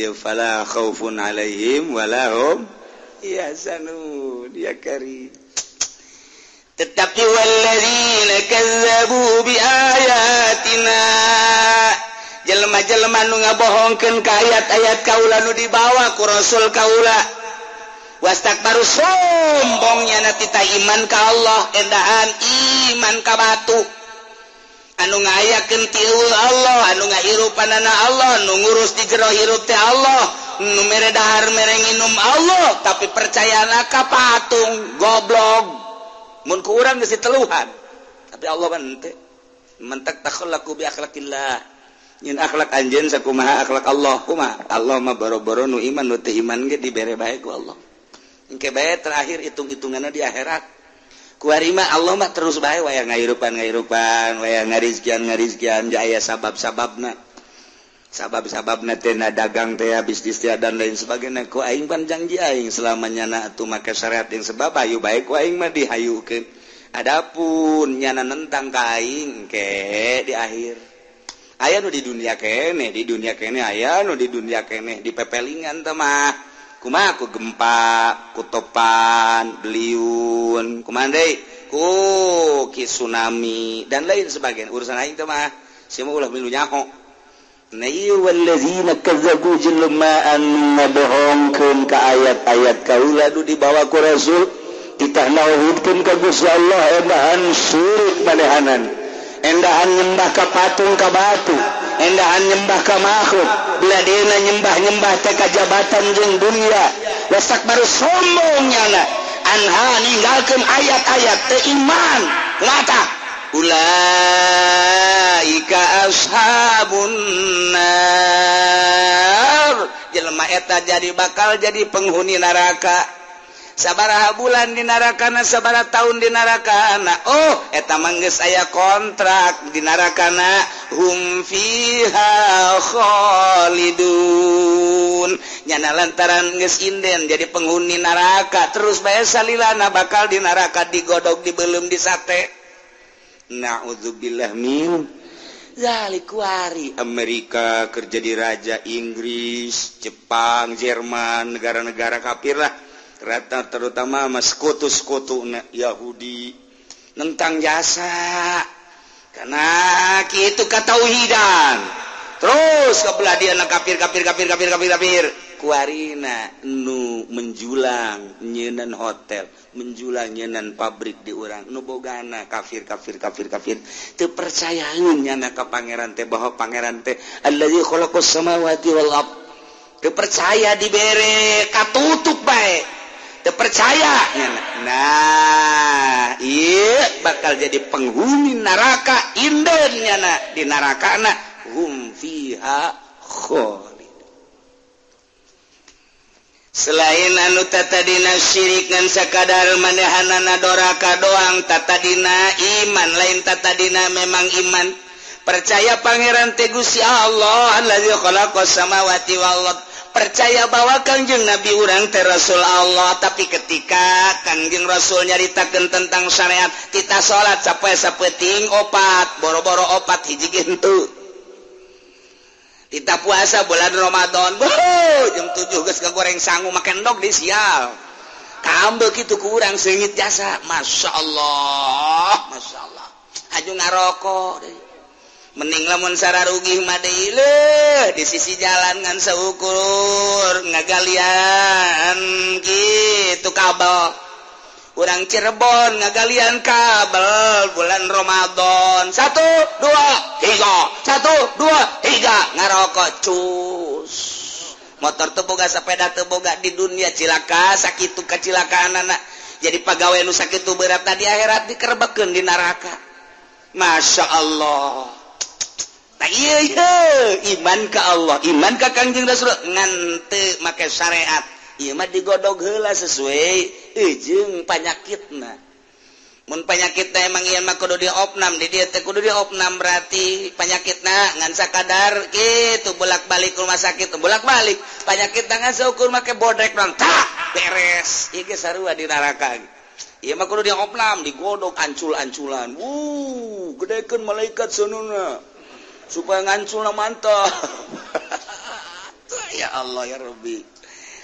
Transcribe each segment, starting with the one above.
ieu fala khaufun alaihim wala hum yahzanun ya karim. Tetapi walladzina kazzabu biayatina jelema-jelema nu ngabohongkeun ka ayat-ayat kaula nu dibawa ku rasul kaula wastakbaru sombongnya na tita iman ka Allah endahan iman ka batu anu ngayakeun ti Allah anu ngahirupanana Allah nu ngurus di jero hirup teh Allah nu mere dahar mere nginum Allah tapi percayana ka patung goblok mun ku urang geus diteluhan tapi Allah mah henteu mentak takhallaku bi akhlaqillah nyin akhlak anjeun sakumaha akhlak Allah kumaha Allah mah boro-boro nu iman nu teu iman ge dibere bae ku Allah engke bae terakhir hitung-hitunganna di akhirat. Kuari mah Allah mah terus bae waya ngahirupan-ngahirupan, waya ngarizkian-ngarizkian, aya sabab-sababna. Sabab-sababna teh na dagang teh bisnis teh dan lain sebagainya. Ku aing pan janji aing selama nyana atuh make syariat yang sebab hayu bae ku aing mah dihayukeun. Adapun nyana nentang ka aing ke di akhir. Aya nu di dunia keneh, di dunia keneh aya nu di dunia keneh di pepelingan teh mah. Kumaha ku gempa, ku topan, beliun, kumaha deui, ku ki tsunami dan lain sebagainya. Urusan aing teh mah sia mah ulah milu nyaho. Na ieu wallazina kazzabu jelema anu ngabohongkeun ka ayat-ayat kaula nu dibawa ku Rasul, titah nauhidkeun ka Gusti Allah endahan syirik manehanan. Endahan nyembah ka patung ka batu, endahan nyembah ka makhluk, beladena nyembah-nyembah teh ka jabatan jeung dunia. Wasak baru sombong nyana anha ninggalkeun ayat-ayat teh iman mata ulaika ashabun nar jelema eta jadi bakal jadi penghuni neraka. Sabaraha bulan di narakana, sabaraha tahun di narakana. Oh, eta mah geus aya kontrak di narakana hum fiha khalidun. Nyana lantaran geus inden jadi penghuni neraka, terus bae salilana bakal di neraka digodog, dibelum, disate. Na'udzubillah min zalik. Kuari Amerika kerja di raja Inggris, Jepang, Jerman, negara-negara kafir lah. Rata terutama mas sekutu-sekutu Yahudi nentang jasa karena kitu katauhidan terus kebelah dia na kafir kafir kafir kafir kafir kafir kuarina nu menjulang nyeunan hotel menjulang nyeunan pabrik di urang nu bogana kafir kafir kafir kafir teu percayaeun nyana ka pangeran teh bahwa pangeran teh allazi khalaqas samawati wal ard teu percaya dibere katutup bae percaya. Nah, iya bakal jadi penghuni neraka inden nyana di neraka na hum fiha khalid. Selain anu tatadina syirik ngan sakadar manehanana doraka doang tatadina iman lain tatadina memang iman percaya pangeran teh Gusti Allah allazi khalaqas samawati wal ard. Percaya bahwa Kangjeng Nabi urang teh Rasul Allah, tapi ketika Kangjeng Rasul nyaritakeun tentang syariat tita salat sapoe sapeting opat, boro-boro opat hiji ge henteu. Tita puasa bulan Ramadan, beuh jam 7 geus ngagoreng sangu make endog di sial. Kambe kitu ku urang seungit jasa, masyaallah, masyaallah. Haju ngarokok deui. Mending lamun sararugih mah deui leuh di sisi jalan ngan saukur ngagalian kitu kabel. Urang Cirebon ngagalian kabel bulan Ramadan. 1 2 3 1 2 3 ngarokok cus. Motor teu boga, sepeda teu boga di dunia cilaka sakitu kacilakaanana. Jadi pagawe nu sakitu berat di akhirat dikerebekeun di neraka. Masya Allah. Iya, iya, iman ke Allah, iman ke Kangjeng Rasul ngan teu make syariat. Ieu mah digodog heula sesuai jeung panyakitna. Mun panyakitna emang ieu mah kudu diopnam, di dieu teh kudu diopnam berarti panyakitna ngan sakadar kitu bolak-balik rumah sakit, bolak-balik. Panyakitna ngan saukur make bodrek doang, tah beres. Ieu ge sarua di neraka. Ieu mah kudu diopnam, digodog ancul-anculan. Wuh, gedekeun malaikat seununa. Supaya ngancul mantap. Ya Allah ya Rabbi.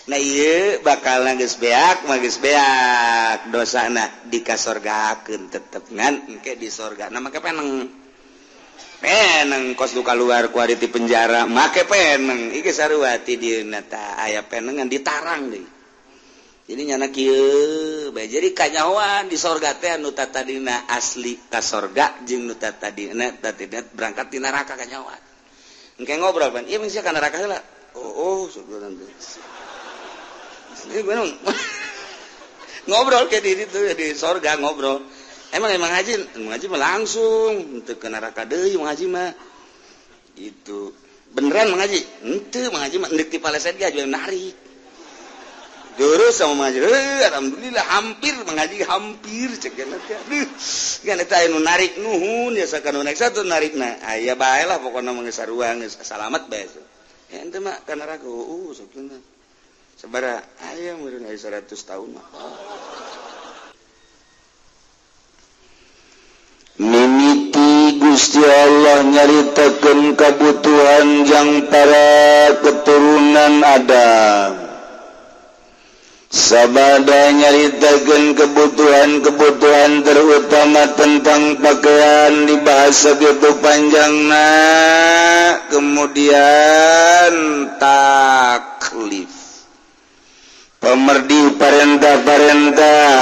Nah ieu bakal geus beak mah geus beak dosana dikasorgakeun tetep ngan engke di sorga. Nah make peneng. Peneng kos nu kaluar ku ari ti penjara make peneng. Iki sarua ti dieuna tah aya penengan ditarang deui. Jadi nyana kieu bae jadi kanyahoan di sorga teh anu tatadina asli ka sorga jeung nu tatadina tatadina berangkat ti neraka kanyahoan. Engke ngobrol pan, ieu mah sia ka neraka heula. Oh, sebenarnya. Ini bener. Ngobrol ke diri tuh di sorga ngobrol. Emang haji mah langsung henteu ke neraka deui haji mah. Gitu. Beneran mengaji? Henteu mengaji mah endek ti paleset ge aju narik. Terus sama mengaji, alhamdulillah hampir mengaji hampir cek teh. Aduh, kan eta anu narik nuhun ya sakanu naik satu narikna. Aya bae lah pokona mah geus sarua geus salamet bae. Ya ente mah ka neraka sakitu. Sabaraha aya meureun aya 100 tahun mah. Mimiti Gusti Allah nyaritakeun kabutuhan jang para keturunan Adam. Sabada nyaritakeun kebutuhan-kebutuhan terutama tentang pakaian dibahas begitu panjangna, kemudian taklif pemerdi parentah-parentah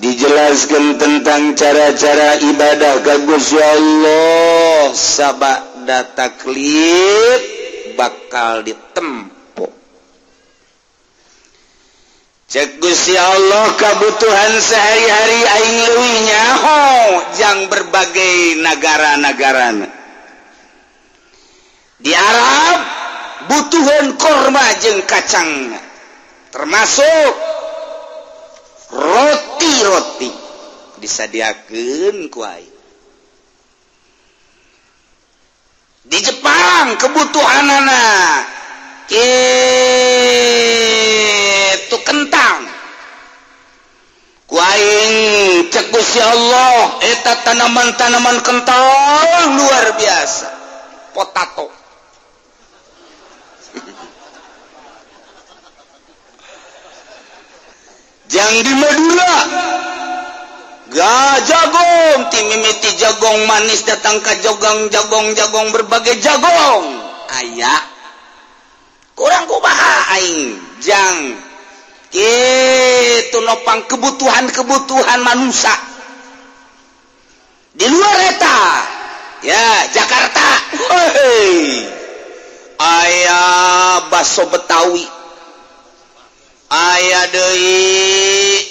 dijelaskan tentang cara-cara ibadah ka Gusti Allah. Sabada taklif bakal ditempo cek Gusti Allah kebutuhan sehari-hari aing leuwih nyaho jang berbagai negara-negara. Di Arab butuhan korma jeung kacang termasuk roti-roti disadiakeun ku aing. Di Jepang kebutuhanana itu kentang ku aing cek Gusti Allah eta tanaman-tanaman kentang luar biasa potato. Jang di Madura jagong timimiti jagong manis datang ka jogong jagong jagong berbagai jagong aya kurang kumaha aing jang kitu nopang kebutuhan-kebutuhan manusia di luar eta ya Jakarta hei aya baso Betawi aya deui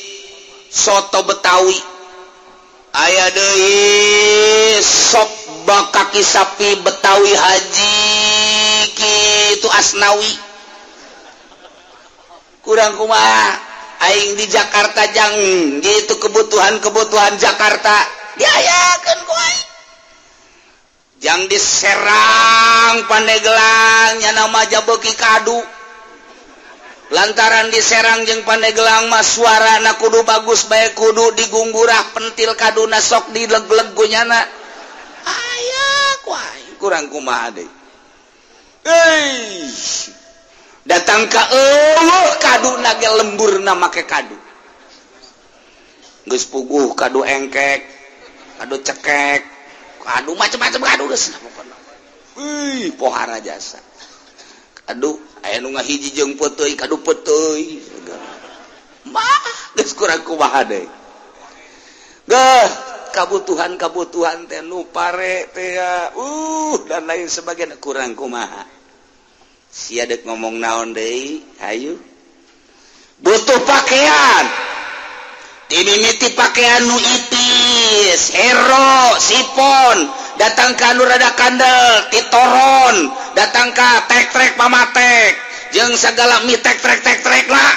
soto Betawi aya deui sop kaki sapi Betawi haji kitu Asnawi kurang kumaha aing di Jakarta jang gitu kebutuhan-kebutuhan Jakarta diayakeun ku aing jang di Serang Pandeglang nya nama jabeuki kadu lantaran di Serang jeung Pandeglang mah suarana kudu bagus bae kudu digungkurah pentil kaduna sok dileg-leg ku nyana aya ku aing kurang kumaha deui euy datang ka eueuh kaduna ge lemburna make kadu geus puguh kadu engkek kadu cekek kadu macam-macam kadu geus pokona euy pohara jasa kadu aya nu ngahiji jeung peuteuy kadu peuteuy mah geus kurang kumaha deui geuh kabutuhan-kabutuhan teh nu pare teh dan lain sebagainya kurang kumaha sia dek ngomong naon deui hayu butuh pakaian timimiti pakaian nu ipis hero sipon datang ka anu rada kandel titoron datang ka tek-trek pamatek jeung sagala mi tek-trek tek-trek lah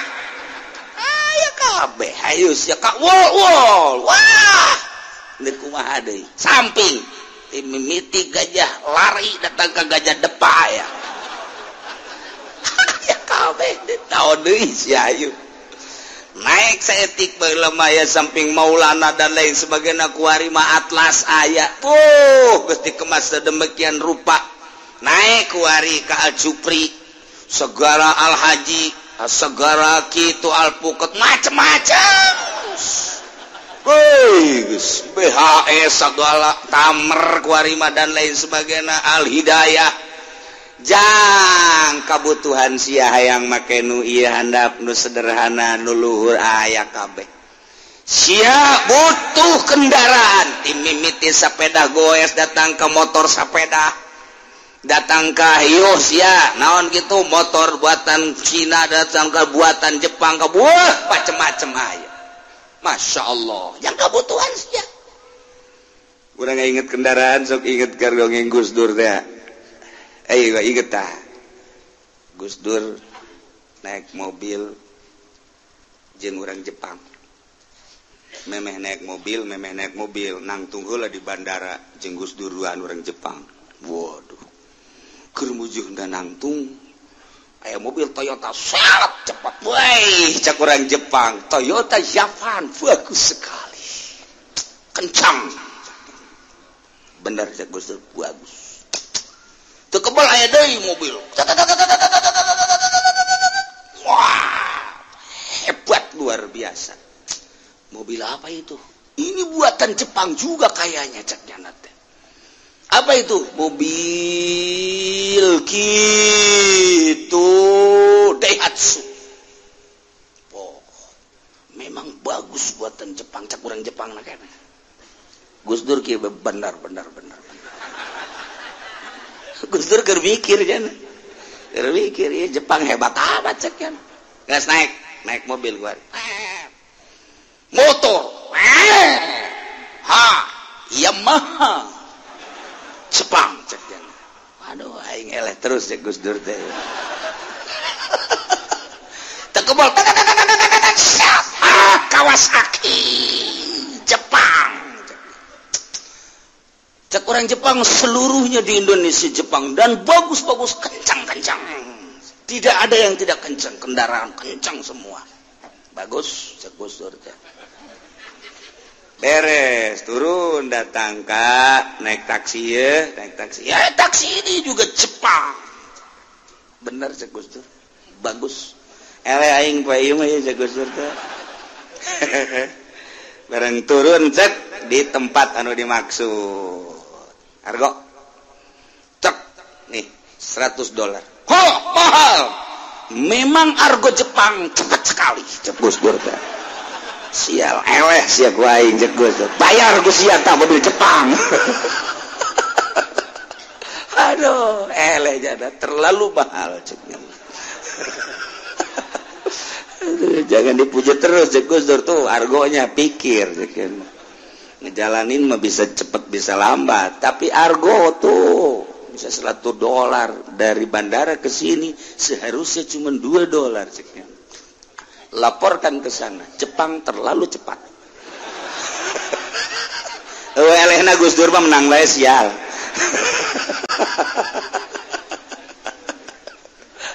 aya kabeh hayu sia ka wol wol wah deuk kumaha deui samping timimiti gajah lari datang ka gajah depa aya ya kabeh naon deui sia hayu naik saetik baheula mah aya samping Maulana dan lain sebagainya kuari mah Atlas aya tuh geus dikemas sedemikian rupa naik kuari ka Al Jupri Segala alhaji, segala kitu alpuket macem-macem. Geus BHS segala tamer kuarima dan lain sebagainya al hidayah. Jang kabutuhan sia hayang make nu ieu handap nu sederhana nu luhur aya kabeh. Sia butuh kendaraan ti mimiti sepeda goes datang ke motor sepeda datang ke hios ya naon gitu motor buatan Cina datang ke buatan Jepang ke buah macem-macem aya. Masya Allah yang kebutuhan sia urang inget kendaraan sok inget dongeng Gus Dur teh. Ayo inget tah Gus Dur naik mobil jeung urang Jepang memeh naik mobil nangtung heula di bandara jeung Gus Dur duaan urang Jepang. Waduh keur mujuhna nangtung aya mobil Toyota sangat cepat weh cak urang Jepang Toyota Javan bagus sekali kencang bener cak Gus Dur bagus teu kebal aya deui mobil wah hebat luar biasa. Mobil apa itu? Ini buatan Jepang juga kayaknya cak jana teh. Apa itu? Mobil gitu Daihatsu. Oh, memang bagus buatan Jepang cak urang Jepang na kayaknya. Gus Dur kieu benar benar benar. Gus Dur keur mikir jana. Keur mikir ya Jepang hebat amat cak jana. Geus naik mobil gua. Motor ha Yamaha Jepang cek jana. Aduh aing eleh terus cek Gus Dur teh. Teu kebol Kawasaki Jepang. Cek orang Jepang seluruhnya di Indonesia Jepang dan bagus-bagus kencang-kencang. Tidak ada yang tidak kencang, kendaraan kencang semua. Bagus cek Gus Dur teh. Beres turun datang kak naik taksi ya naik taksi ya taksi ini juga Jepang bener cek Gus Dur bagus ele aing poe ieu mah ya cek Gus Dur teh. Bareng turun cek di tempat anu dimaksud argo cek nih $100 kok mahal memang argo Jepang cepat sekali cek Gus Dur teh. Sial eleh sia ku aing cek Gus Dur bayar ku sia tah mobil Jepang. Aduh eleh jada terlalu mahal cek. Aduh, jangan dipuji terus cek Gus Dur tuh argonya pikir cek. Ngejalanin mah bisa cepet bisa lambat tapi argo tuh bisa $100 dari bandara ke sini seharusnya cuma $2 ceknya. Laporkan ke sana, Jepang terlalu cepat. Elehna Gus Dur mah menang bae sial.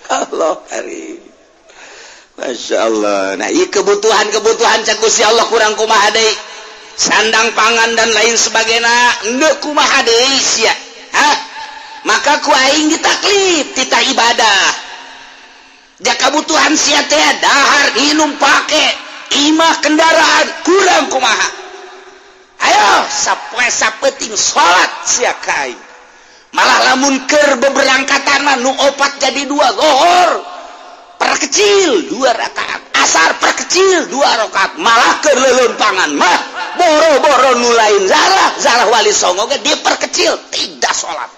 Allah hari. Masya Allah. Nah, ieu kebutuhan-kebutuhan cek Gusti Allah kurang kumaha deui. Sandang pangan dan lain sebagainya endeu kumaha deui sia. Hah? Maka ku aing ditaklif titah ibadah. Ja kabutuhan sia teh dahar minum pake imah kendaraan kurang kumaha. Ayo sapoe sapeting salat sia ka aing. Malah lamun keur beberangkatan mah nu opat jadi 2 zuhur perkecil 2 rakaat, asar perkecil 2 rakaat, malah keur leuleumpangan mah boro-boro nu lain zarah wali songo ge diperkecil tidak salat.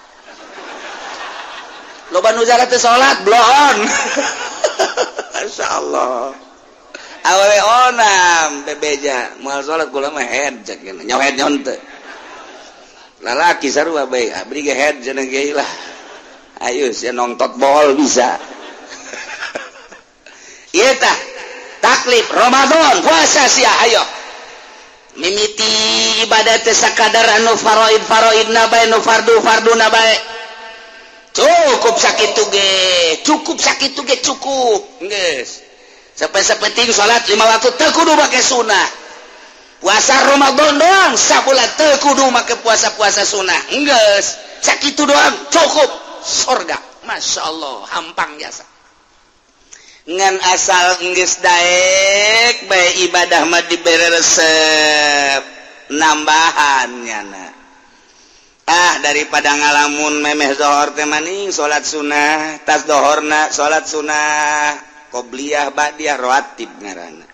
Loba nu zarah teu salat bloon. Masyaallah. Awewe onam bebeja moal salat kula mah head cek nyohet nyon teu. Lalaki sarua bae abdi ge head cenah ge lah. Ayo sia nongtot bol bisa. Ieu tah taklif Ramadan puasa sia ayo. Mimiti ibadah teh sakadar anu faraid faraidna bae nu fardu farduna bae. Cukup sakitu ge, cukup sakitu ge cukup. Geus. Sampai sapenting salat 5 waktu teu kudu make sunah. Puasa Ramadan doang sabulan teu kudu make puasa-puasa sunah. Geus, sakitu doang cukup surga. Masya Allah, hampang jasa. Ngan asal geus daek bae ibadah mah dibere resep nambahan nyana. Ah daripada ngalamun memeh zohor teh maning salat sunah, tas dohorna salat sunah, qobliyah ba'diyah rawatib ngaranna.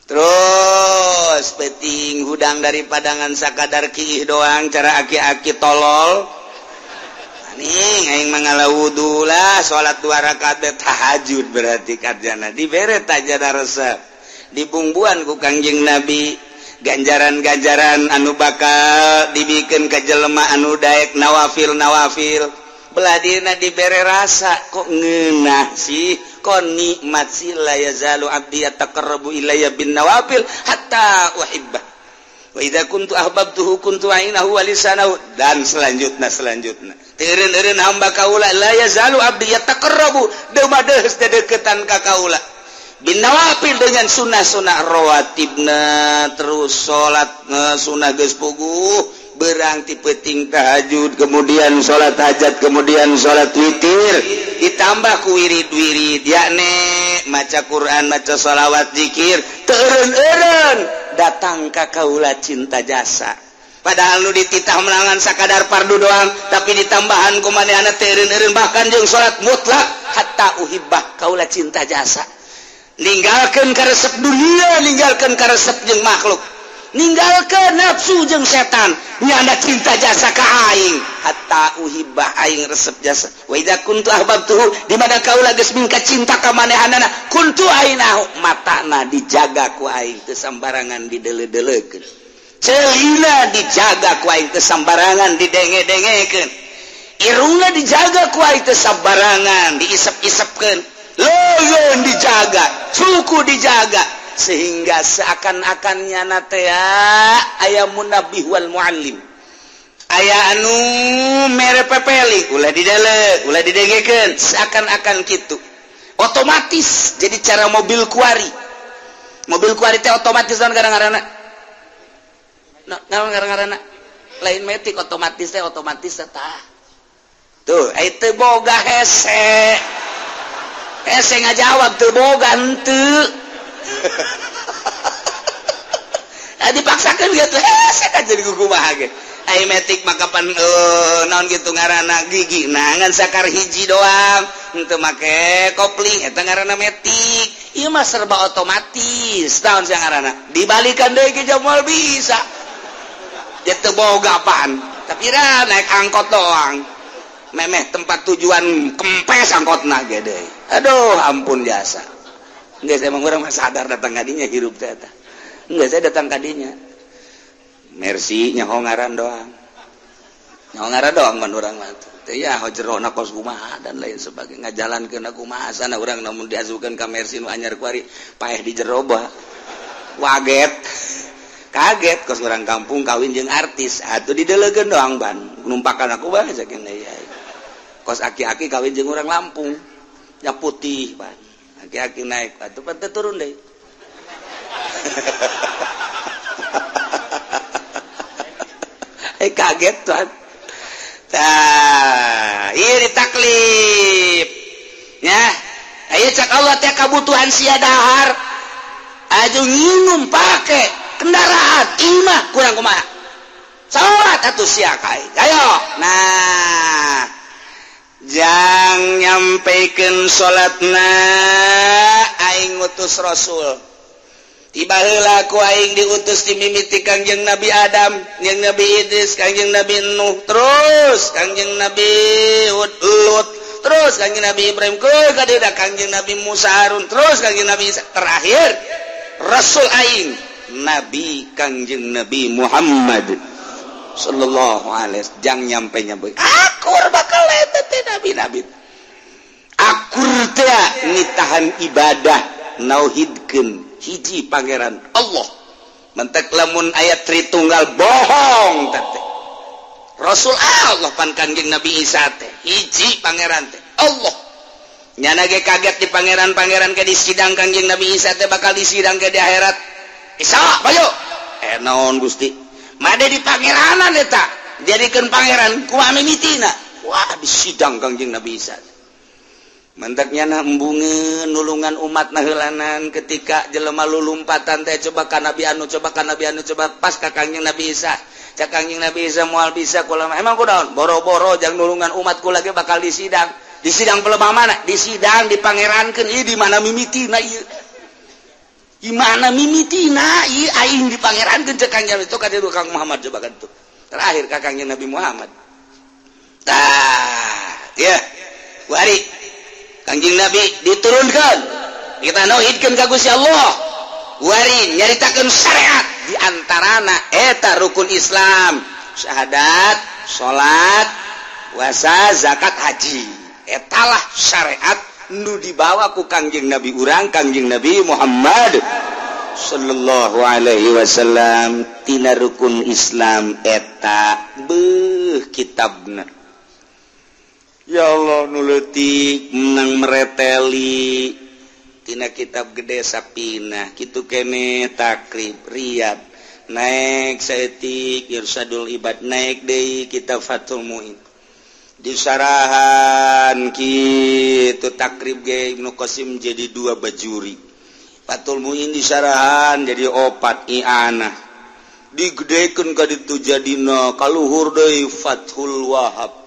Terus peting hudang dari padangan sakadar kiih doang cara aki-aki tolol. Nih aing mangala wudu lah salat 2 rakaat tahajud berarti karjana dibere tajana resep. Dibungbuan ku Kangjeng Nabi ganjaran-ganjaran anu bakal dibikeun ka jelema anu daek nawafil-nawafil. Beladina dibere rasa kok ngeunah sih, kok nikmat sih, la yazalu abdi yataqarrabu ilayya bin nawafil hatta uhibbah wa idza kuntu ahbabtuhu kuntu ainahu wa lisanahu dan selanjutna teureun-eureun hamba kaula la yazalu abdi yataqarrabu deumadeus dedeketan ka kaula bin nawafil dengan sunnah-sunnah rawatibna terus salat sunnah geus puguh berang ti peuting tahajud kemudian salat hajat kemudian salat witir ditambah ku wirid-wirid yakni maca Quran maca sholawat zikir teureun-eureun datang ka kaula cinta jasa padahal nu dititah melangan sakadar fardu doang tapi ditambahan ku manehna teureun-eureun bahkan jeung salat mutlak hatta uhibbah kaula cinta jasa ninggalkeun karesep dunia ninggalkeun karesep jeung makhluk ninggalkeun nafsu jeung setan nyanda cinta jasa ka aing hatta uhibbah aing resep jasa wa idza kuntu ahbabtuhu di mana kaula geus mingka cinta ka manehanana kuntu ainahu matana dijaga ku aing teu sambarangan dideuleu-deleukeun ceulina dijaga ku aing teu sambarangan didenge-dengekeun irungna dijaga ku aing teu sambarangan diisep-isepkeun leuleun dijaga suku dijaga sehingga seakan-akan nyana teh aya munabih wal muallim aya anu mere pepeli ulah didele ulah didengekeun seakan-akan kitu otomatis jadi cara mobil kuari teh otomatis naon ngaranna naon ngaranna lain metik otomatis teh otomatis tah tuh aya teu boga hese hese ngajawab teu boga henteu dipaksakan gitu hese kan jadi kumaha ge ai metik maka pan naon kitu ngaranna gigi ngan sakar hiji doang henteu make kopling eta ngaranna metik ieu mah serba otomatis naon sia ngaranna dibalikan deui ke moal bisa ya teu boga apaan tapi ra naik angkot doang memeh tempat tujuan kempes angkotna ge deui aduh ampun jasa. Enggak, saya emang orang mah sadar datang kadinya hirup teh eta. Enggak, saya datang kadinya. Mercy nyaho ngaran doang. Nyaho ngaran doang man urang mah teh ya jerona kos kumaha dan lain sebagainya. Ngajalankeun kumaha sana urang namun diasukeun ka Mercy nu anyar kuari paeh di jero bah. Waget. Kaget kos urang kampung kawin jeung artis. Atuh dideleukeun doang ban. Numpakan aku bae saking deui. Kos aki-aki kawin jeung urang Lampung. Nya putih ban. Aki-aki naik atuh pan turun deui. Kaget tuan. Tah, ieu ditaklif. Nya, aya cak Allah teh kabutuhan sia dahar. Aju nginum pake kendaraan imah kurang kumaha. Salat atuh sia kae. Ayo. Nah, jang nyampaikan salatna aing ngutus rasul. Tiba heula ku aing diutus dimimiti Kangjeng Nabi Adam, jeung Nabi Idris, Kangjeng Nabi Nuh, terus Kangjeng Nabi Hud, Lut, terus Kangjeng Nabi Ibrahim, ka Kangjeng Nabi Musa, Harun, terus Kangjeng Nabi Isa, terakhir rasul aing Nabi Kangjeng Nabi Muhammad sallallahu alaihi wasallam. Jang nyampe nyampe akur bakal eta teh nabi-nabi akur teh nitahan ibadah nauhidkeun hiji pangeran Allah mentek lamun ayat Tritunggal bohong teh Rasul Allah pan Kangjeng Nabi Isa teh hiji pangeran teh Allah nyana ge kaget di pangeran-pangeran ke di sidang Kangjeng Nabi Isa teh bakal disidang ke di akhirat. Isa bayo naon Gusti made di pangeranan eta jadikeun pangeran kumaha mimitina wah disidang Kangjeng Nabi Isa. Mantaknya na embungeun nulungan umat na heulanan ketika jelema lulumpatan teh coba ka Nabi anu coba ka Nabi anu coba pas ka Kangjeng Nabi Isa. Cak Kangjeng Nabi Isa moal bisa kula mah. Emang kunaon? Boro-boro jang nulungan umat kula ge bakal disidang. Disidang pelebah mana? Disidang dipangerankeun ieu di mana mimitina ieu. Di mana mimitina ieu aing dipangerankeun cek Kangjeng itu ka ditu Kang Muhammad coba kan tuh. Terakhir ka Kangjeng Nabi Muhammad. Tah, ya. Wari Kangjeng Nabi diturunkan, kita nauhidkeun ka Gusti Allah. Wari nyaritakeun syariat di antarana eta rukun Islam, syahadat, salat, puasa, zakat, haji. Etalah syariat nu dibawa ku Kangjeng Nabi urang, Kangjeng Nabi Muhammad sallallahu alaihi wasallam. Tina rukun Islam eta beuh kitabna. Ya Allah nu leutik menang mereteli tina kitab gede Sapina kitu kene Takrib Riyad naik saeutik Irsyadul Ibad naik deui kitab Fathul Muin disarahan kitu Takrib ge Ibnu Qasim jadi 2 bajuri Fathul Muin disarahan jadi 4 i'anah digedekeun ka ditu jadina kaluhur deui Fathul Wahab.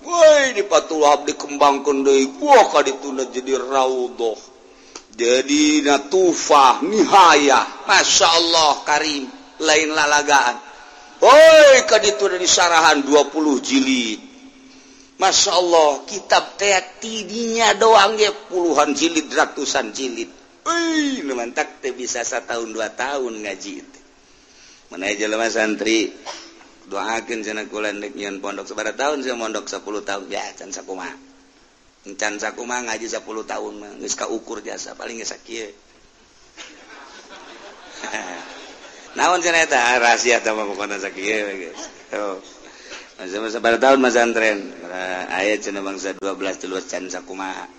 Woi di Fathul Wahab dikembangkeun deui wah ka dituna jadi raudhah jadi natufah nihayah masyaallah karim lain lalagaan. Woi ka dituna disarahan 20 jilid masyaallah kitab teh tidinya doang ge puluhan jilid ratusan jilid. Euy nu mantak teh bisa satahun 2 tahun ngaji teh mana jelema santri doakeun cenah kula rek nyieun pondok sabaraha tahun sia mondok 10 tahun ya can sakumaha can sakumaha ngaji 10 tahun mah geus kaukur jasa paling geus sakieu. Naon cenah eta rahasia tah mah pokona sakieu geus. Oh masa sabaraha tahun masantren aya cenah bangsa 12 13 can sakumaha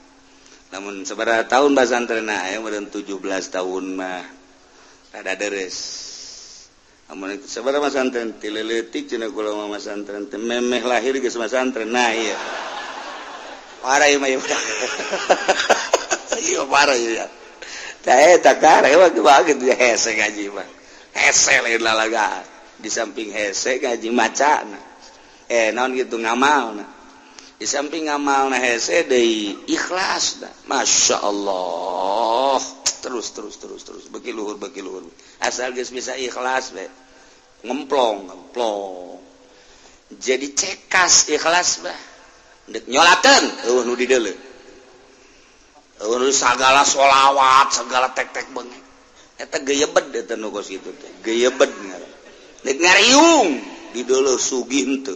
lamun sabaraha tahun basantrenna aya meureun 17 tahun mah rada deres. Amun sabaraha masantren ti leutik cenah kula mah masantren teh memeh lahir geus masantren. Nah ieu parah ieu mah ieu. Ieu parah ieu. Tah eta kareh mah gitu hese ngaji mah. Hese lain lalagaan. Di samping hese ngaji macana. Naon kitu ngamalna. Di samping ngamalna hese deui ikhlas da. Masya Allah. Terus terus terus terus beki luhur beki luhur. Asal geus bisa ikhlas we. Ngemplong ngemplong. Jadi cekas ikhlas bah. Deuk nyolakeun eueuh nu di deuleu. Eueuh nu sagala sholawat, segala tek-tek beungeut. Eta geuyeubed eta nu kos kitu teh. Geuyeubed ngaran. Deuk ngariung di deuleu sugih henteu.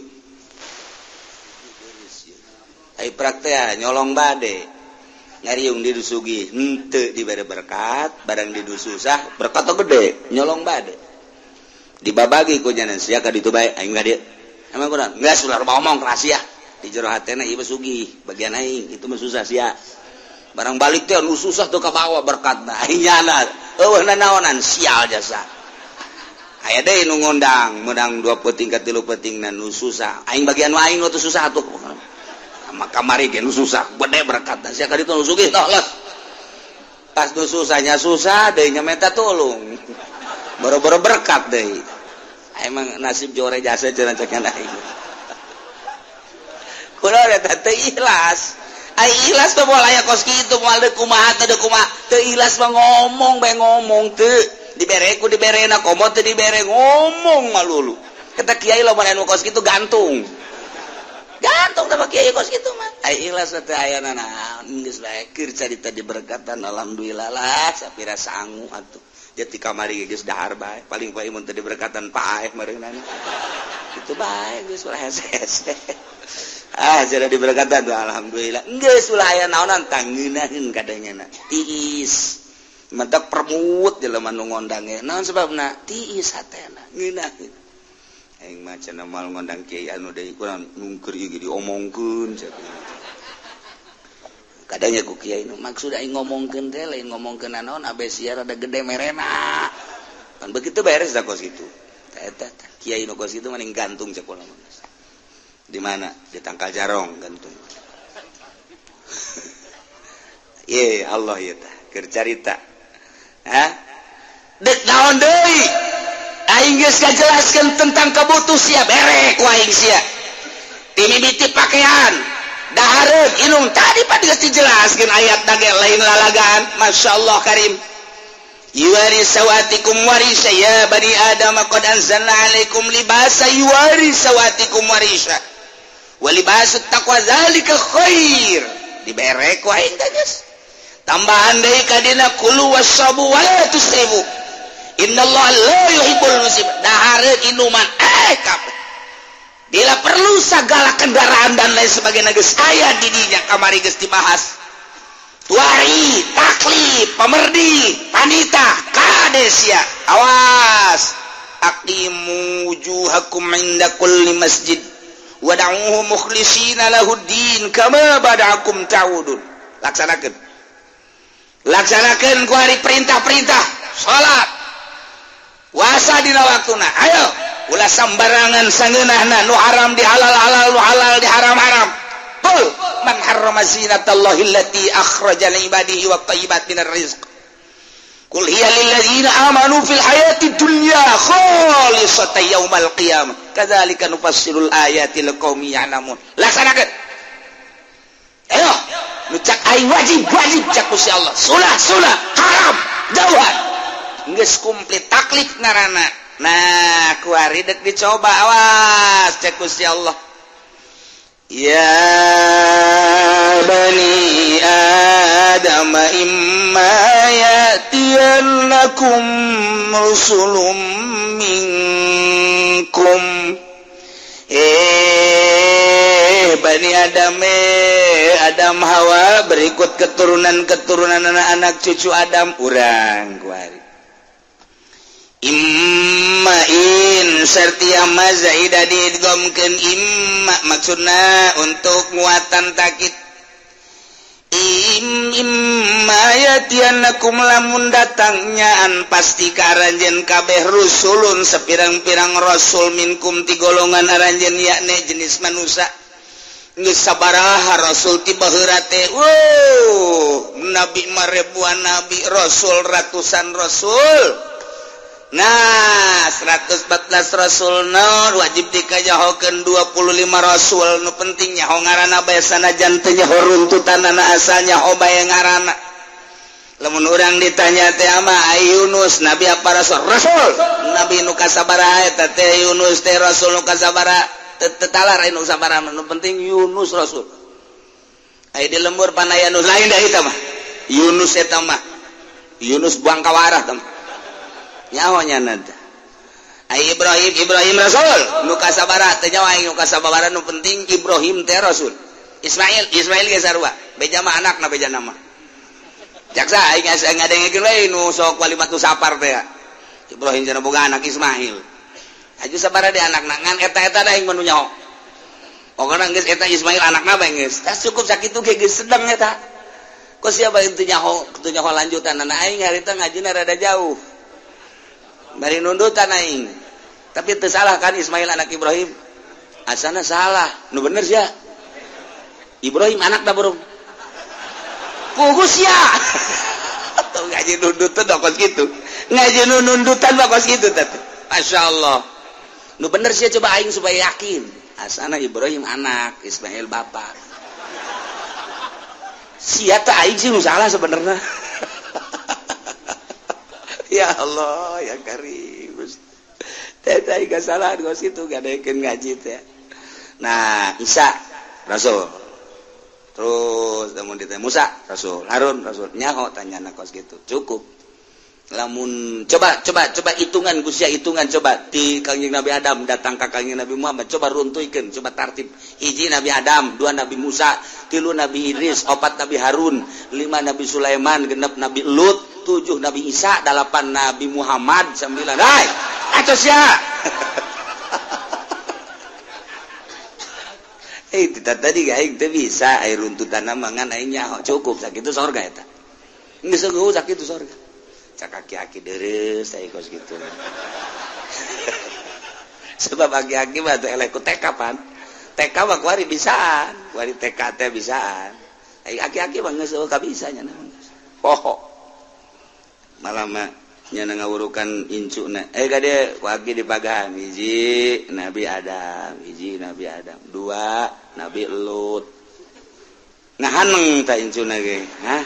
Ai praktea nyolong bade. Ngariung di sugih henteu dibere berkat, barang di susah berkat gede, nyolong bade. Dibabagi ku nyanan sia ka ditu bae aing ka dieu. Emang kurang? Geus ulah ngomong rahasia. Di jero hatena ieu sugih, bagian aing itu mah susah sia. Barang balik teh nu susah tuh kabawa berkatna. Aing nyana eueuh nanaonan sial jasa. Aya deui nu ngondang, meunang 2 peuting ka 3 peuting na nu susah. Aing bagian aing nu teu susah atuh. Maka kamari ge nu susah, gede berkatna. Sia ka ditu nu sugih toh los. Pas nu susahnya susah deui nya menta tulung. Boro-boro berkat deui. Emang nasib jore jasa cenah cek aing. Kulo eta teu ikhlas. Ai ikhlas teh moal aya kos kitu moal deuk kumaha teh deuk kumaha. Teu ikhlas mah ngomong bae ngomong teu. Dibere ku diberena komo teu dibere ngomong malulu. Eta kiai lamun anu kos kitu gantung. Gantung teh kiai kos kitu mah. Ai ikhlas teh aya naon geus bae keur carita diberkatan alhamdulillah lah sapira sangu atuh. Jadi kamari geus dahar bae paling pae mun teu diberkatan paeh meureunana. Kitu bae geus ulah hese-hese. Ah jadi diberkatan tuh alhamdulillah. Geus ulah aya naonan tangeunaheun kadangna. Tiis. Mentak permut jelema nu ngondang ge. Naon sebabna? Tiis hatena ngeunaheun. Aing mah cenah moal ngondang kiai anu deui kurang nungker ieu ge diomongkeun cenah. Kadangnya ku kiai nu maksud aing ngomongkeun teh lain ngomongkeun naon abe sia rada gede merena. Kan begitu beres da kos kitu. Eta kiai nu kos kitu mending gantung cek kula mah. Di mana? Di tangkal jarong gantung. Ye Allah ieu tah keur carita. Hah? Dek naon deui? Aing geus ngajelaskeun tentang kabutuh sia bere ku aing sia. Timimiti pakaian, dahareun, inung tadi pan geus dijelaskeun ayat dage lain lalagaan. Masyaallah karim. Yuwari sawatikum warisa ya bani Adam qad anzalna alaikum libasa yuwari sawatikum warisa wa libasut taqwa zalika khair. Dibere ku aing teh geus. Tambahan deui ka dina kulu wasabu wa la tusrifu. Innallaha la yuhibbul musrifin. Dahareun inuman kabeh. Bila perlu segala kendaraan dan lain sebagainya geus aya di dinya kamari geus dibahas. Tuari, taklif, pemerdi, panita, kadesia. Awas. Aqimu wujuhakum inda kulli masjid wad'uuhu mukhlishina lahuddin kama bada'akum ta'udun. Laksanakeun. Laksanakeun ku hari perintah-perintah salat. Puasa dina waktuna. Ayo, ulah sambarangan sangeunahna nu haram di halal-halal, nu halal di haram-haram. Qul man harrama zinatallahi allati akhraja li ibadihi wat thayyibat minar rizq. Qul hiya lil ladzina amanu fil hayati dunya khalisatan yaumal qiyamah. Kadzalika nufassilul ayati liqaumin ya'lamun. Laksanakeun. Ayo, nu cak aing wajib wajib cak Gusti Allah. Sunah sunah, haram jauhan. Geus komplit taklif ngaranna. Nah, kuari dek dicoba awas cek Gusti Allah. Ya bani Adam imma ya'tiyannakum rusulun minkum. Bani Adam, Adam Hawa berikut keturunan-keturunan anak-anak cucu Adam urang kuari. Imma in sertia ma zaida diidghamkeun imma maksudna untuk muatan takit. Imma yatianakum lamun datangnya an pasti ka aranjeun kabeh rusulun sepirang-pirang rasul minkum ti golongan aranjeun yakni jenis manusia. Geus sabaraha rasul ti baheula teh. Wow, nabi maribuan nabi, rasul ratusan rasul. Nah, 114 rasul nur wajib dikajahokeun 25 rasul nu penting nyaho ngaranna bae sanajan teu nyaho runtutanana asal nyaho bae ngaranna. Lamun urang ditanya teh ama Yunus nabi apa rasul? Rasul. Nabi nu kasabaraha eta teh Yunus teh rasul nu kasabaraha teu talar nu sabaraha nu penting Yunus rasul. Aya di lembur panaya nu lain da eta mah. Yunus eta mah. Yunus buang kawarah teh. Nyahonya nada. Ai Ibrahim, Ibrahim rasul nu kasabara teh nyawa aing nu kasabara nu penting Ibrahim teh rasul. Ismail, Ismail ge sarua. Beja mah anakna beja nama. Jaksa aing geus ngadengekeun we nu sok walimatu sapar teh. Ibrahim cenah boga anak Ismail. Aju sabara di anakna ngan eta-eta da aing mah nu nyaho. Pokona geus eta Ismail anakna bae geus. Tah cukup sakitu ge geus sedeng eta. Kok siapa teu nyaho lanjutanana aing harita ngajina rada jauh. Bari nundutan aing. Tapi teu salah kan Ismail anak Ibrahim? Asana salah. Nu bener sia. Ibrahim anak da burung. Pugus sia. Tuh ngaji nundutan kos kitu. Ngaji nundutan mah kos kitu teh. Masyaallah. Nu bener sia coba aing supaya yakin. Asana Ibrahim anak, Ismail bapak. Sia teh aing sih nu salah sebenarnya. Ya Allah, ya Karim. Teh teh gak salah kos kitu gadekeun ngaji teh. Nah, Isa rasul. Terus lamun ditanya Musa rasul, Harun rasul, nyaho tanyana kos kitu. Cukup. Lamun coba hitungan Gusti hitungan coba ti Kangjeng Nabi Adam datang ka Kangjeng Nabi Muhammad coba runtuikeun, coba tartib. Hiji Nabi Adam, dua Nabi Musa, tilu Nabi Idris, opat Nabi Harun, lima Nabi Sulaiman, genep Nabi Lut, 7 Nabi Isa, 8 Nabi Muhammad, 9. Hai, atos ya. Tadi aing teu bisa aing runtutanna mah ngan aing nyaho cukup sakitu sorga eta. Geus eueuh sakitu sorga. Cak aki-aki dereus aing kos kitu. Sebab aki-aki mah teh eleh ku TK pan. TK mah kuari bisaan, kuari TK teh bisaan. Ai aki-aki mah geus eueuh kabisa nya poho. Malah mah nya ngawurukan incuna. Kade ku aki dipagahan hiji Nabi Adam, hiji Nabi Adam, dua Nabi Lut. Ngahaneng ta incuna ge, hah?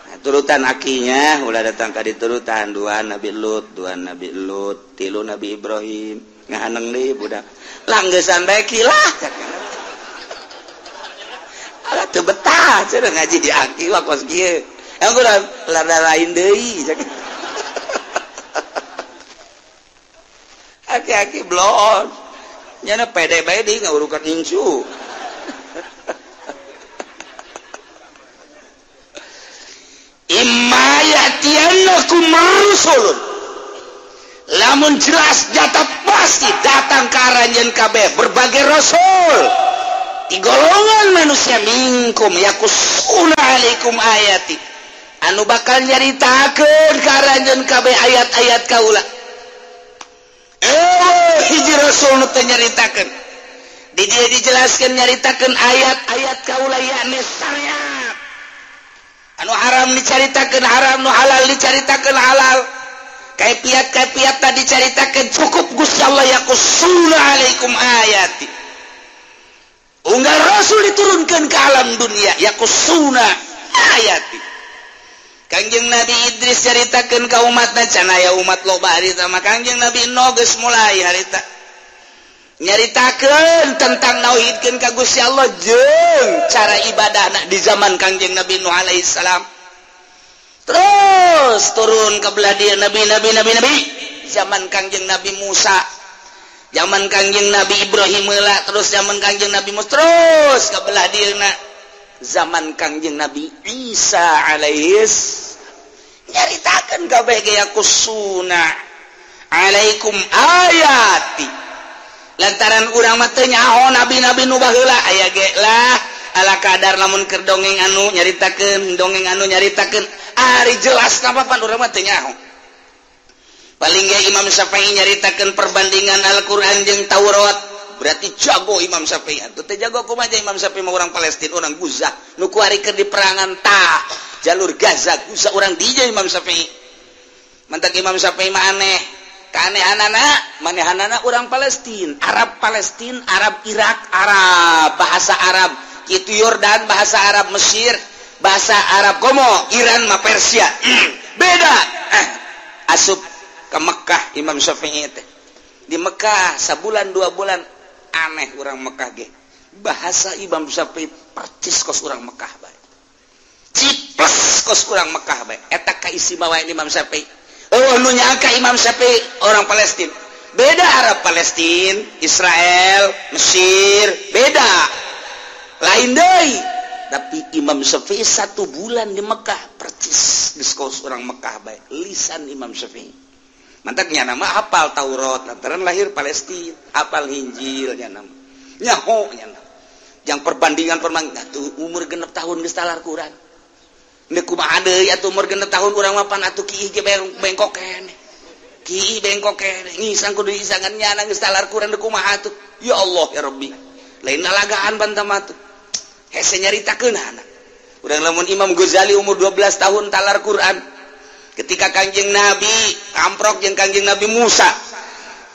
Nah, turutan akinya ulah datang ka diturutan dua Nabi Lut, dua Nabi Lut, tilu Nabi Ibrahim. Ngahaneng deui budak. Langgesan bae kilah. Alah teu betah cenah ngaji di aki mah kos kieu. Yang kurang lada lain deui. Aki-aki blon. Nyana pede bae deui ngawurukan incu. Imma ya'tiyannakum rusulun. Lamun jelas nyata pasti datang ka aranjeun kabeh berbagai rasul. Di golongan manusia minkum yakusuna alaikum ayati. Anu bakal nyaritakeun ka aranjeun kabeh ayat-ayat kaula. Hiji rasul nu teu nyaritakeun. Di dieu dijelaskeun nyaritakeun ayat-ayat kaula yakni syariat. Anu haram dicaritakeun haram, nu halal dicaritakeun halal. Kaifiat-kaifiat tadi dicaritakeun cukup Gusti Allah yakusuna alaikum ayati. Unggal rasul diturunkan ke alam dunia yakusuna ayati. Kangjeng Nabi Idris caritakeun ka umatna can aya umat loba harita mah Kangjeng Nabi Nuh geus mulai harita. Nyaritakeun tentang nauhidkeun ka Gusti Allah jeung cara ibadahna di zaman Kangjeng Nabi Nuh alaihi salam. Terus turun ke belah dieu nabi nabi nabi nabi zaman Kangjeng Nabi Musa, zaman Kangjeng Nabi Ibrahim heula, terus zaman Kangjeng Nabi Musa, terus ke belah dieuna zaman Kangjeng Nabi Isa alaihis nyaritakeun kabeh ge yakusuna alaikum ayati. Lantaran urang mah teu nyaho nabi-nabi nu baheula aya ge lah ala kadar lamun keur dongeng anu nyaritakeun, dongeng anu nyaritakeun ari jelas napa pan urang mah teu nyaho. Paling ge Imam Syafi'i nyaritakeun perbandingan Al-Qur'an jeung Taurat, berarti jago Imam Syafi'i. Atuh teh jago kumaha Imam Syafi'i mah urang Palestina, urang Gaza, nu kuari keur di perangan ta jalur Gaza, Gaza urang dieu Imam Syafi'i. Mantak Imam Syafi'i mah aneh. Keanehanana, manehanana urang Palestina, Arab Palestina, Arab Irak, Arab bahasa Arab, kitu Yordan bahasa Arab Mesir, bahasa Arab komo, Iran mah Persia. Beda. Asup ke Mekah Imam Syafi'i teh. Di Mekah sabulan dua bulan aneh urang Mekah ge. Bahasa Imam Syafi'i percis kos urang Mekah bae. Ciples kos urang Mekah bae. Eta kaistimewaan Imam Syafi'i. Oh, nu nyangka Imam Syafi'i orang Palestina. Beda Arab Palestina, Israel, Mesir, beda. Lain deui. Tapi Imam Syafi'i satu bulan di Mekah percis geus kos urang Mekah bae. Lisan Imam Syafi'i. Mantaknya nama hafal Taurat, lantaran lahir Palestina, hafal Injil nya nama. Nyaho nya nama. Yang perbandingan perbandingan tuh umur 6 tahun geus talar Quran. Neuk kumaha deui atuh umur 6 tahun urang mah pan atuh kiih ge bengkok keneh. Kiih bengkok keneh, ngisang kudu isangan nyana geus talar Quran deuk kumaha atuh. Ya Allah ya Rabbi. Lain lalagaan bantam atuh. Hese nyaritakeun anak. Urang lamun Imam Ghazali umur 12 tahun talar Quran. Ketika Kangjeng Nabi amprok jeung Kangjeng Nabi Musa.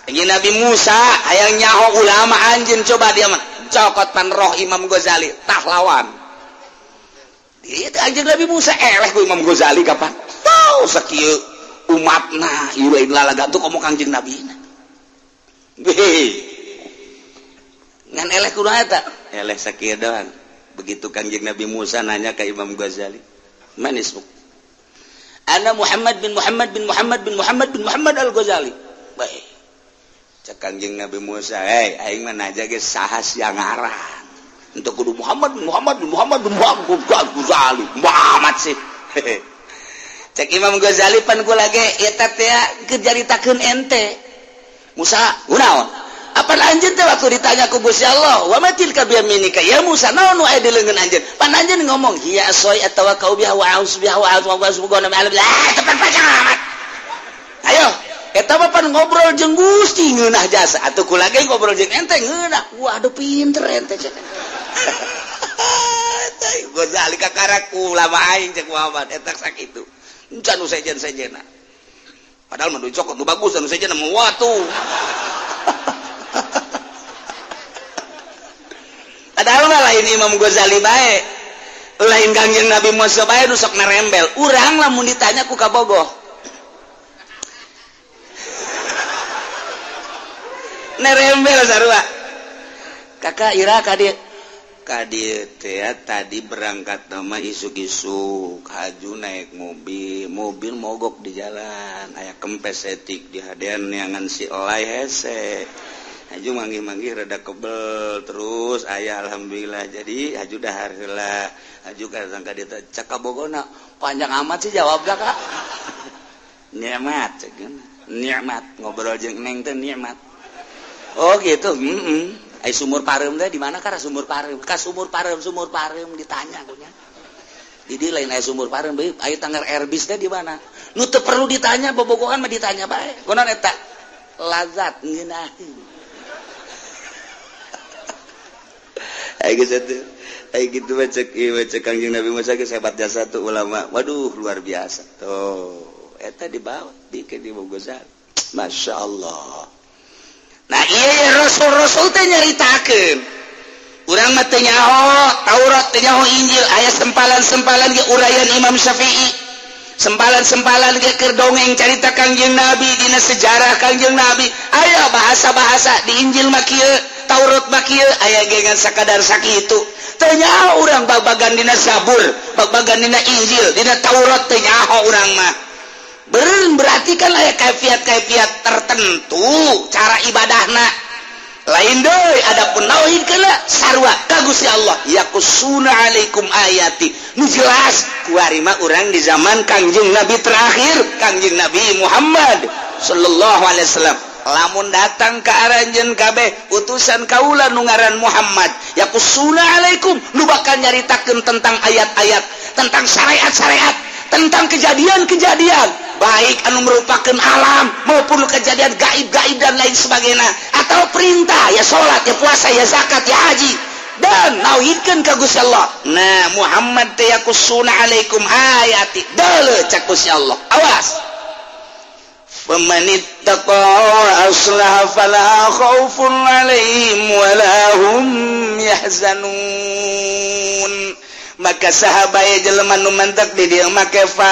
Kangjeng Nabi Musa hayang nyaho ulama anjeun coba dia mah. Cokot pan roh Imam Ghazali tah lawan. Itu anjeun Nabi Musa eleh ku Imam Ghazali kapan? Tau sakieu umatna ieu lain lalaga tuh komo Kangjeng Nabi na. Ngan eleh kumaha eta? Eleh sakieu doang. Begitu Kangjeng Nabi Musa nanya ke Imam Ghazali, "Man ismuk?" Ana Muhammad bin Muhammad bin Muhammad bin Muhammad bin Muhammad Al-Ghazali. Baik. Cek Kangjeng Nabi Musa, "Hei, aing mah naja ge saha sia ngaran." Untuk kudu Muhammad bin Muhammad bin Muhammad bin Muhammad Ghazali. Muhammad sih. Cek Imam Ghazali pan kula ge eta teh keur caritakeun ente. Musa, kunaon? Apa anjeun teh waktu ditanya ku Gusti Allah, "Wa ma tilka bi yaminika ya Musa?" Naon nu aya di leungeun anjeun? Pan anjeun ngomong, "Hiya asoi atawa kau biha wa a'udzu biha wa a'udzu bi ala." Tepan panjang amat. Ayo, eta mah pan ngobrol jeung Gusti ngeunah jasa. Atuh kula ge ngobrol jeung ente ngeunah. Waduh pinter ente cek. Ghazali kakarak ulama aing cek Muhammad eta sakitu. Encan nu sejen-sejena. Padahal mah dicokot nu bagus nu sejen mah watu. Padahal mah lain Imam Ghazali bae. Lain Kangjeng Nabi Musa bae nu sok narembel. Urang lamun ditanya ku kabogoh. Nerembel sarua. Kakak ira ka dieu. Ka dieu teh tadi berangkat mah isuk-isuk, haju naik mobil, mobil mogok di jalan, aya kempes etik di hadean neangan si elai hese. Haju manggih-manggih rada kebel terus aya alhamdulillah jadi haju dahar heula. Haju ka ka dieu teh cek kabogona panjang amat sih jawabna Kak. Nikmat cek nikmat ngobrol jeung neng teh nikmat. Oh gitu. Ai sumur pareum teh di mana ka sumur pareum? Ka sumur pareum ditanya kunya. Di lain aya sumur pareum bae, aya tanggar Airbus teh di mana? Nu teu perlu ditanya bobogohan mah ditanya bae. Kunaon eta? Lazat ngeunaheun. Ai geus atuh. Ai kitu mah cek ieu cek Kangjeng Nabi Musa geus hebat jasa tuh ulama. Waduh luar biasa. Tuh, eta dibawa dikeun di Ghazali. Masya Allah. Nah iya rasul-rasul teh nyaritakeun. Urang mah teu nyaho Taurat, teu nyaho Injil, aya sempalan-sempalan ge uraian Imam Syafi'i. Sempalan-sempalan ge keur dongeng carita Kangjeng Nabi dina sejarah Kangjeng Nabi. Aya bahasa-bahasa di Injil mah kieu, Taurat mah kieu, aya ge ngan sakadar sakitu. Teu nyaho urang bag-bagan dina Zabur, bag-bagan dina Injil, dina Taurat teu nyaho urang mah. Berarti kan aya kaifiat-kaifiat tertentu cara ibadahna lain deui adapun tauhid keula sarua ka Gusti Allah yaqusuna alaikum ayati nu jelas kuari mah urang di zaman Kangjeng Nabi terakhir Kangjeng Nabi Muhammad sallallahu alaihi wasallam lamun datang ka aranjeun kabeh utusan kaula nu ngaran Muhammad yaqusuna alaikum nu bakal nyaritakeun tentang ayat-ayat tentang syariat-syariat tentang kejadian-kejadian baik anu merupakan alam maupun kejadian gaib-gaib dan lain sebagainya atau perintah ya salat ya puasa ya zakat ya haji dan nauhidkeun ka Gusti Allah. Nah Muhammad teh yaqusuna alaikum ayati deuleu cak Gusti Allah awas famanittaqa aslaha fala khaufun alaihim wala hum yahzanun. Maka sahabat jelema nu mantek di dieu make fa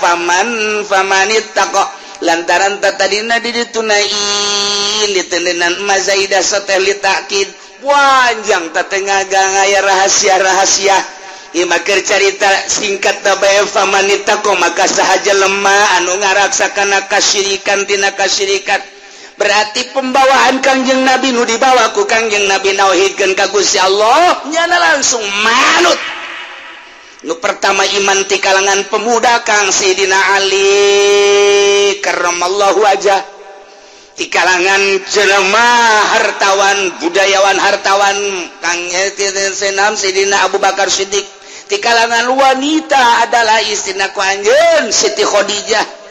faman famanittaqa lantaran tadina di ditunain ditendenan mazaidah sateh li ta'kid panjang tatengah gang aya rahasia-rahasia ieu mah keur carita singkat bae famanittaqa maka saha jelema anu ngaraksa kana kasyirikan tina kasyirikan berarti pembawaan Kangjeng Nabi nu dibawa ku Kangjeng Nabi nauhidkeun ka Gusti Allah nyana langsung manut. Nu pertama iman ti kalangan pemuda Kang Sidina Ali karramallahu wajah ti kalangan jelema hartawan budayawan hartawan Kang Senam Sidina Abu Bakar Siddiq ti kalangan wanita adalah istrina ku anjeun Siti Khadijah.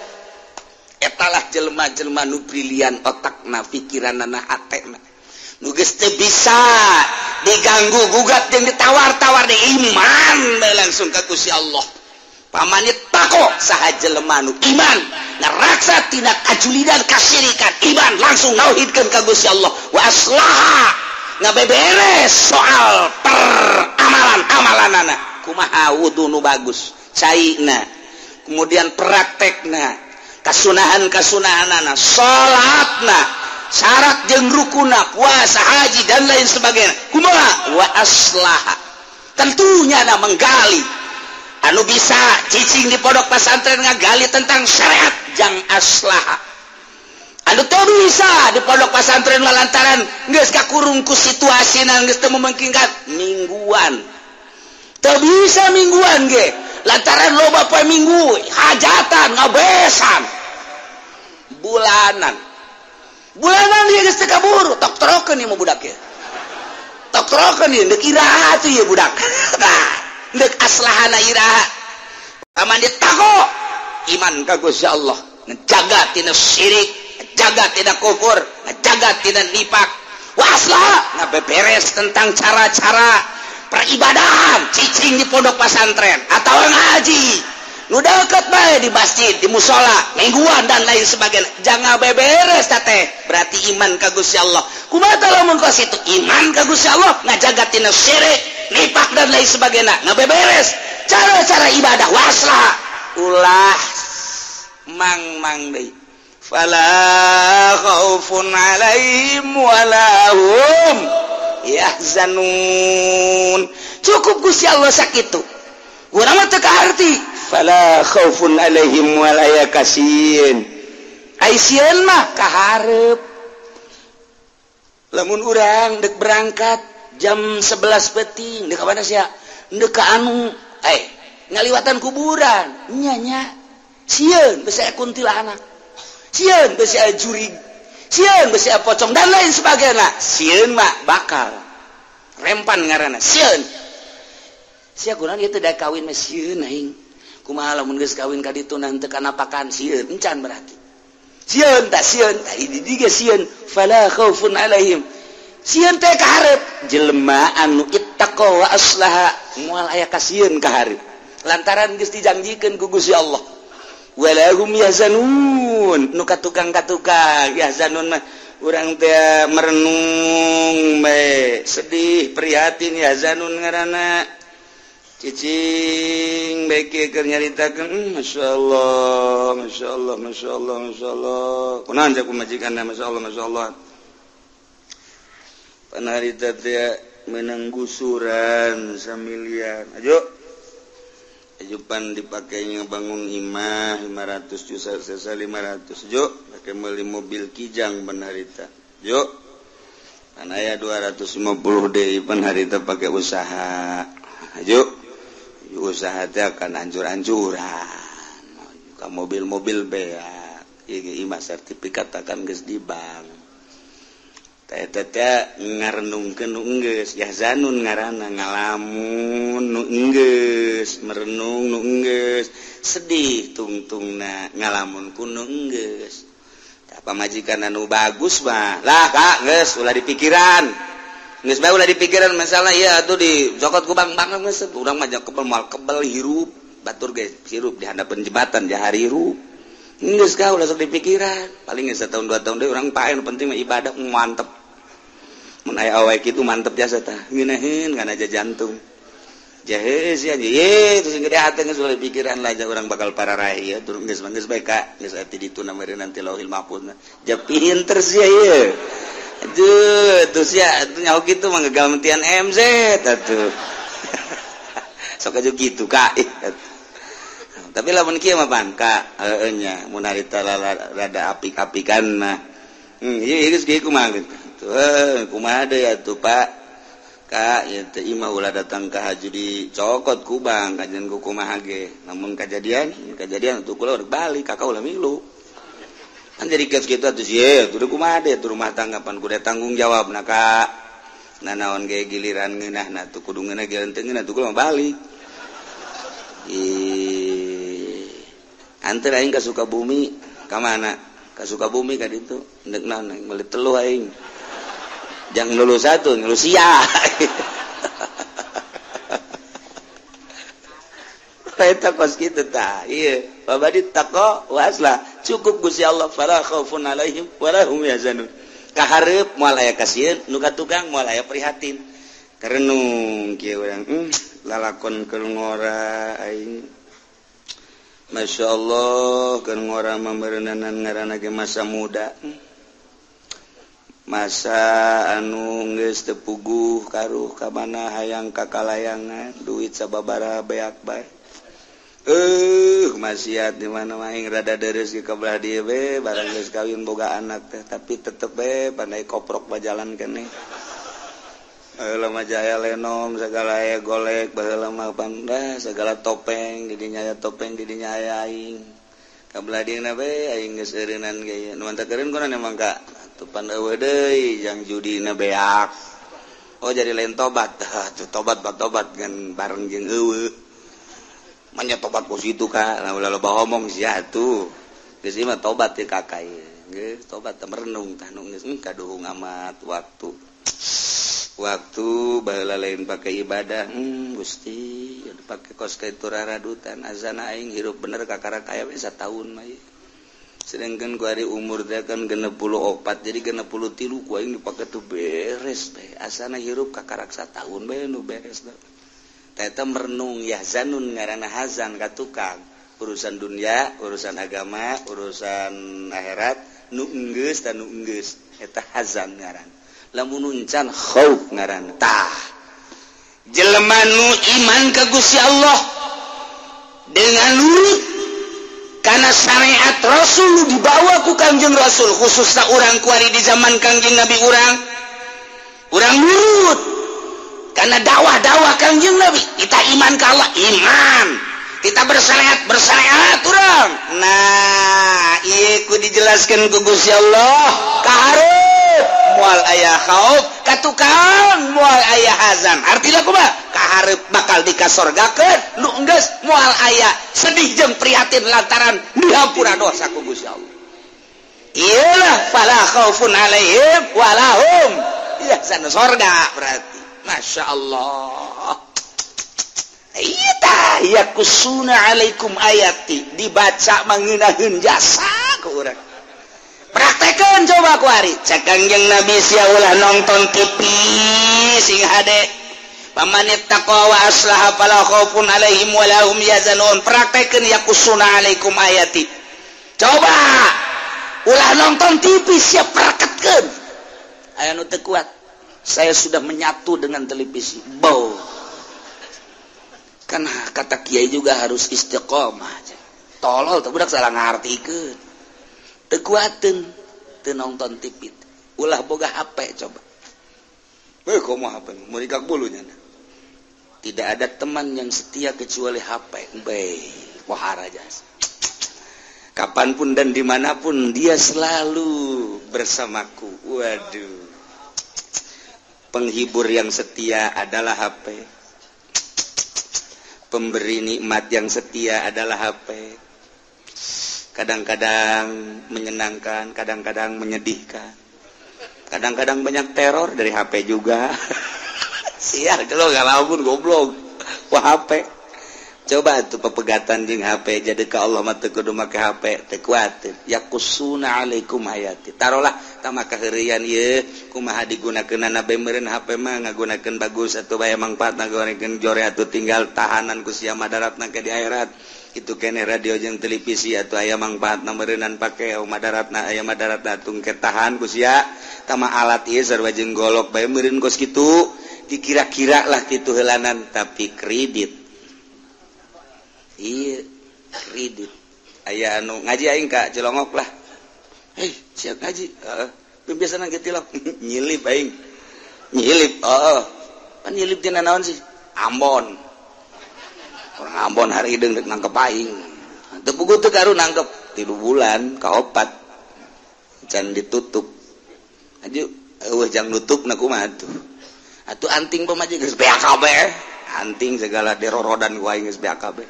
Etalah jelema-jelema nu brilian otakna pikiranna hatena nu geus teu bisa diganggu gugat jeung ditawar-tawar di iman bae langsung ka Gusti Allah. Pamanit tako saha jelema nu iman ngaraksa tina kajulidan kasyirikan iman langsung nauhidkeun ka Gusti Allah wa aslaha ngabeberes soal peramalan-amalanana kumaha wudu nu bagus caina kemudian praktekna kasunahan-kasunahanana salatna syarat jeung rukuna puasa haji dan lain sebagainya kumaha wa aslaha tentunya na menggali anu bisa cicing di pondok pesantren ngagali tentang syariat jang aslaha anu teu bisa di pondok pesantren lantaran geus kakurung ku situasina geus teu memungkinkan mingguan teu bisa mingguan ge lantaran loba poe minggu hajatan ngabesan bulanan bulanan dia geus teu kabur tok trokeun ieu mah budak ieu tok trokeun ieu deuk iraha atuh ieu budak nah deuk aslahana iraha aman dia tako iman ka Gusti Allah ngejaga tina syirik ngejaga tina kufur ngejaga tina nifak wa aslaha ngabeberes tentang cara-cara Peribadahan cicing di pondok pesantren atau ngaji nu deket bae di masjid, di musola, mingguan dan lain sebagainya. Jangan beberes teh, berarti iman ka Gusti Allah. Kumaha lamun kos itu iman ka Gusti Allah ngajaga tina syirik, nifak dan lain sebagainya. Ngabeberes cara-cara ibadah waslah ulah mang-mang deui. Fala khaufun alaihim wala hum yahzanun. Cukup Gusti Allah sakitu. Urang mah teu kaharti. Fala khaufun alaihim wala yakasieun. Ai sieun mah kahareup. Lamun urang deuk berangkat jam 11 peuting, deuk ka mana sia? Deuk ka anu, ngaliwatan kuburan. Nya nya. Sieun besi aya kuntilanak. Sieun besi aya jurig. Sieun besi aya pocong dan lain sebagainya. Sieun mah bakal rempan ngaranna sieun. Sia kunaon ieu teh da kawin mah sieun aing. Kumaha lamun geus kawin ka ditu teu kanapakan sieun encan berarti. Sieun tah sieun tah di dieu sieun fala khaufun alaihim. Sieun teh ka hareup jelema anu ittaqa wa aslaha moal aya kasieun ka hareup. Lantaran geus dijanjikeun ku Gusti Allah. Wala hum yahzanun. Nu katukang-katukang yahzanun mah urang teh merenung bae, sedih, prihatin yahzanun ngaranna. Cicing bae keur nyaritakeun masyaallah, masyaallah, masyaallah, masyaallah. Kunaon cek pamajikanna masyaallah, masyaallah. Panarita teh meunang gusuran samiliar. Ayo. Ajupan dipakainya bangun imah 500 juta sesa 500 jo pakai beli mobil kijang panharita jo kan aya 250 deui panharita pakai usaha jo usaha teh akan anjur-anjuran ka mobil-mobil beak ieu imah sertifikat akan geus di bank teh teh ngarenungkeun nu enggeus yahzanun ngaranna ngalamun nu enggeus merenung nu enggeus sedih tungtungna ngalamun ku nu enggeus tah pamajikan anu bagus mah lah Kak geus ulah dipikiran geus bae ulah dipikiran masalah ieu atuh dicokot ku bang-bang geus urang mah kebel moal kebel hirup batur ge hirup di handapeun jembatan jahar hirup geus ka ulah sok dipikiran paling geus satahun 2 tahun deui urang pae nu penting mah ibadah mantep. Mun aya awewe kitu mantep jasa tah ngeunaheun kana aja jantung. Jahe sia ye terus gede hate geus ulah pikiran lah urang bakal pararae ieu turun geus geus bae ka geus ati ditu na meureun nanti lauhil mahfuz. Ja pinter sia ieu. Aduh tuh sia atuh nyaho kitu mah gagal mentian MZ atuh. Sok aja kitu ka. Tapi lamun kieu mah pan ka heueuh nya mun harita rada apik-apikan mah. Ieu geus kieu kumaha gitu. Kumaha deui atuh Pak Kak ieu teh imah ulah datang ka haji dicokot ku bang kajian ku kumaha ge namun kajadian kajadian atuh kula rek balik kakak ulah milu kan jadi geus kitu atuh sieun kudu kumaha deui atuh rumah tangga pan kudu tanggung jawabna Kak nanaon ge giliran ngeunahna atuh kudu ngeunah giliran teu ngeunah atuh kula mah balik. Ih anter aing ka Sukabumi ka mana ka Sukabumi ka ditu endek naon aing meuli teluh aing jangan lulus satu, lulus sia. Eta kos kitu tah. Ieu, babadi taqwa waslah. Cukup Gusti Allah fala khaufun alaihim wala hum yahzanun. Kahareup moal aya kasieun, nu ka tukang moal aya prihatin. Karenung kieu urang, lalakon keur ngora aing. Masyaallah keur ngora mah meureunana ngaranna ge masa muda. Masa anu geus teu puguh karuh ka mana hayang kakalayangan duit sababaraha beak bae. Maksiat di mana aing rada deres ge ka belah dieu we barang geus kawin boga anak teh tapi tetep we pandai koprok bajalan keneh. Baheula mah jaya lenong sagala aya golek baheula mah pandah segala topeng di dinya aya topeng di dinya aya aing. Ka belah dieu na we aing geus eureunnan ge nu mantap eureun kunaon emang ka tupan eueuh deui jang judina beak. Oh jadi lain tobat. Tuh tobat tobat kan bareng jeung eueuh. Manya tobat ku situ ka, lah ulah loba omong sia atuh. Geus ieu mah tobat teh kakak ieu. Geus tobat teh merenung tah nu geus kaduhung amat waktu. Waktu baheula lain pakai ibadah, Gusti, pakai kos kitu raradutan azana aing hirup bener kakara kaya we sataun mah. Sedangkan ku hari umur teh kan 64, jadi 63 ku aing dipake tuh beres bae. Asana hirup kakarak sataun bae nu beres teh. Eta merenung yahzanun ngaranna hazan ka tukang. Urusan dunia, urusan agama, urusan akhirat nu enggeus ta nu enggeus eta hazan ngaranna. Lamun encan khauf ngaranna. Tah jelema nu iman ka Gusti Allah dengan nurut karena syariat Rasul dibawa ku Kangjeng Rasul, khususnya urang kuari di zaman Kangjeng Nabi urang nurut karena dakwah-dakwah Kangjeng Nabi. Kita iman ka Allah, iman. Kita bersyariat, bersyariat urang. Nah, ieu ku dijelaskeun ku Gusti Allah, kahareup moal aya khauf, ka tukang moal aya hazan. Artina kumaha? Kahareup bakal dikasorgakeun, nu enggeus moal aya sedih jeung prihatin lantaran dihampura dosa ku Gusti Allah. Iyalah fala khaufun alaihim walahum yahzanun, sorga berarti. Masya Allah. Iya yakusuna alaikum ayati, dibaca mengenaheun jasa ku urang. Praktekeun coba ku ari. Cek Kangjeng Nabi sia ulah nonton TV sing hade. Pamanit taqwa wa aslaha fala khaufun alaihim wa lahum yahzanun. Praktekeun yakusuna alaikum ayati. Coba ulah nonton TV sia praktekkeun. Aya nu teu kuat. Saya sudah menyatu dengan televisi. Bau. Kan kata kiai juga harus istiqomah. Tolol tuh budak salah ngartikeun. Teu kuateun teu nonton TV. Ulah boga HP coba. Komo HP meurikak bulunya. Tidak ada teman yang setia kecuali HP. Be, wahara jas. Kapanpun dan dimanapun dia selalu bersamaku. Waduh. Penghibur yang setia adalah HP. Pemberi nikmat yang setia adalah HP. Kadang-kadang menyenangkan, kadang-kadang menyedihkan. Kadang-kadang banyak teror dari HP juga. Sial kalau nggak lamun goblok. Wah HP. Coba tuh pepegatan jeung HP jadi ka Allah mah teu kudu make HP, teu kuatir. Yakusuna alaikum hayati. Tarolah tah maka heureuyan ieu kumaha digunakeunana bae meureun HP mah ngagunakeun bagus atuh bae mangfaatna ngagunakeun jore atuh tinggal tahanan ku sia madaratna ke di akhirat. Kitu keneh radio jeung televisi atuh aya mangfaatna meureunan pake madaratna aya madaratna tung ke tahan ku sia. Tama alat ieu sarua jeung golok bae meureun kos kitu dikira-kira lah kitu heulanan tapi kredit. Iya, kredit. Aya anu ngaji aing ka Cilongok lah. Hei, siap ngaji. Heeh. Biasana ge tilok nyilip aing. Nyilip, heeh. Pan nyilip tina naon sih? Ambon. Orang Ambon hari hideung rek nangkep aing. Teu puguh teu karu nangkep 3 bulan ka 4. Can ditutup. Aju eueuh jang nutupna kumaha atuh. Atuh anting pamaji geus beak kabeh. Anting segala derorodan ku aing geus beak kabeh.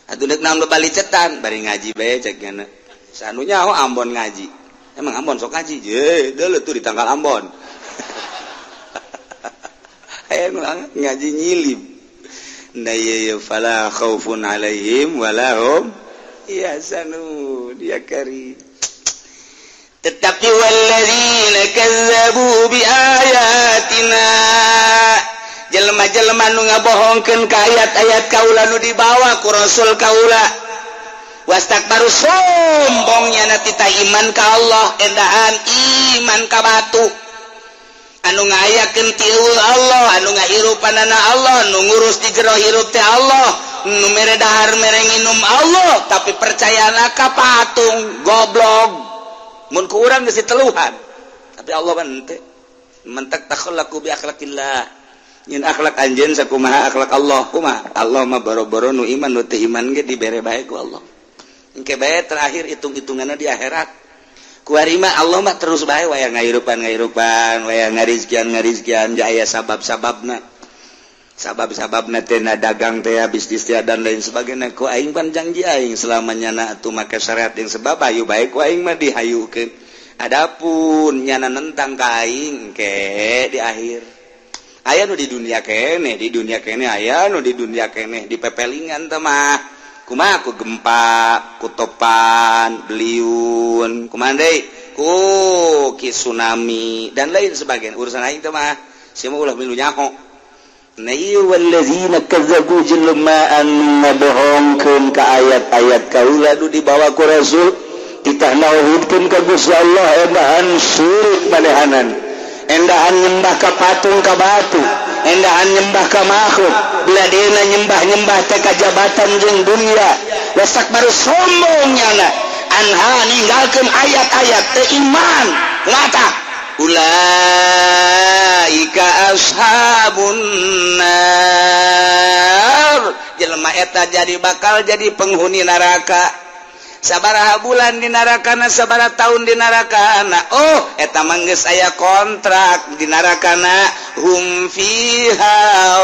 Atuh deuk naon balicetan bari ngaji bae cek nya. Sanunya oh Ambon ngaji. Emang Ambon sok ngaji? Ye, deuleu tuh di tanggal Ambon. Aya nu ngaji nyilip. Nah ye fala khaufun alaihim wala hum yahzanun. Ya kari. Tetapi walladzina kazzabu bi ayatina, jelema-jelema nu ngabohongkeun ka ayat-ayat kaula nu dibawa ku Rasul kaula, wastakbaru sombongnya na tita iman ka Allah, endahan iman ka batu anu ngayakeun ti Allah, anu ngahirupanana Allah, nu ngurus di jero hirup teh Allah, nu mere dahar mere nginum Allah, tapi percayana ka patung goblok. Mun ku urang geus diteluhan, tapi Allah mah henteu. Mentak takhallaku bi akhlaqillah. Nyin akhlak anjeun sakumaha akhlak Allah kumaha? Allah mah boro-boro nu iman nu teu iman ge dibere bae ku Allah. Engke bae terakhir hitung-hitunganna di akhirat. Kuari mah Allah mah terus bae waya ngahirupan-ngahirupan, waya ngarizkian-ngarizkian, aya sabab-sababna. Sabab-sababna teh na dagang teh bisnis teh dan lain sebagainya. Ku aing pan janji aing selamanya na atuh make syariat yang sebab ayu bae ku aing mah dihayukeun. Adapun nyana nentang ka aing ke di akhir. Aya nu di dunia keneh, di dunia keneh aya nu di dunia keneh di pepelingan teh mah. Kumaha ku gempa, ku topan, beliun, kumaha deui? Ku ki tsunami dan lain sebagainya. Urusan aing teh mah sia mah ulah milu nyaho. Na ieu wallazina kazzabu jelema anu ngabohongkeun ka ayat-ayat kaula nu dibawa ku Rasul, titah nauhidkeun ka Gusti Allah endahan syirik manehanan, endahan nyembah ka patung ka batu, endahan nyembah ka makhluk, beladena nyembah-nyembah teh ka jabatan jeung dunia. Wasak baru sombong nyana anha ninggalkeun ayat-ayat teh iman mata. Ulaika ashabun nar, jelema eta jadi bakal jadi penghuni neraka. Sabaraha bulan di narakana, sabaraha tahun di narakana. Oh, eta mah geus aya kontrak di narakana. Hum fiha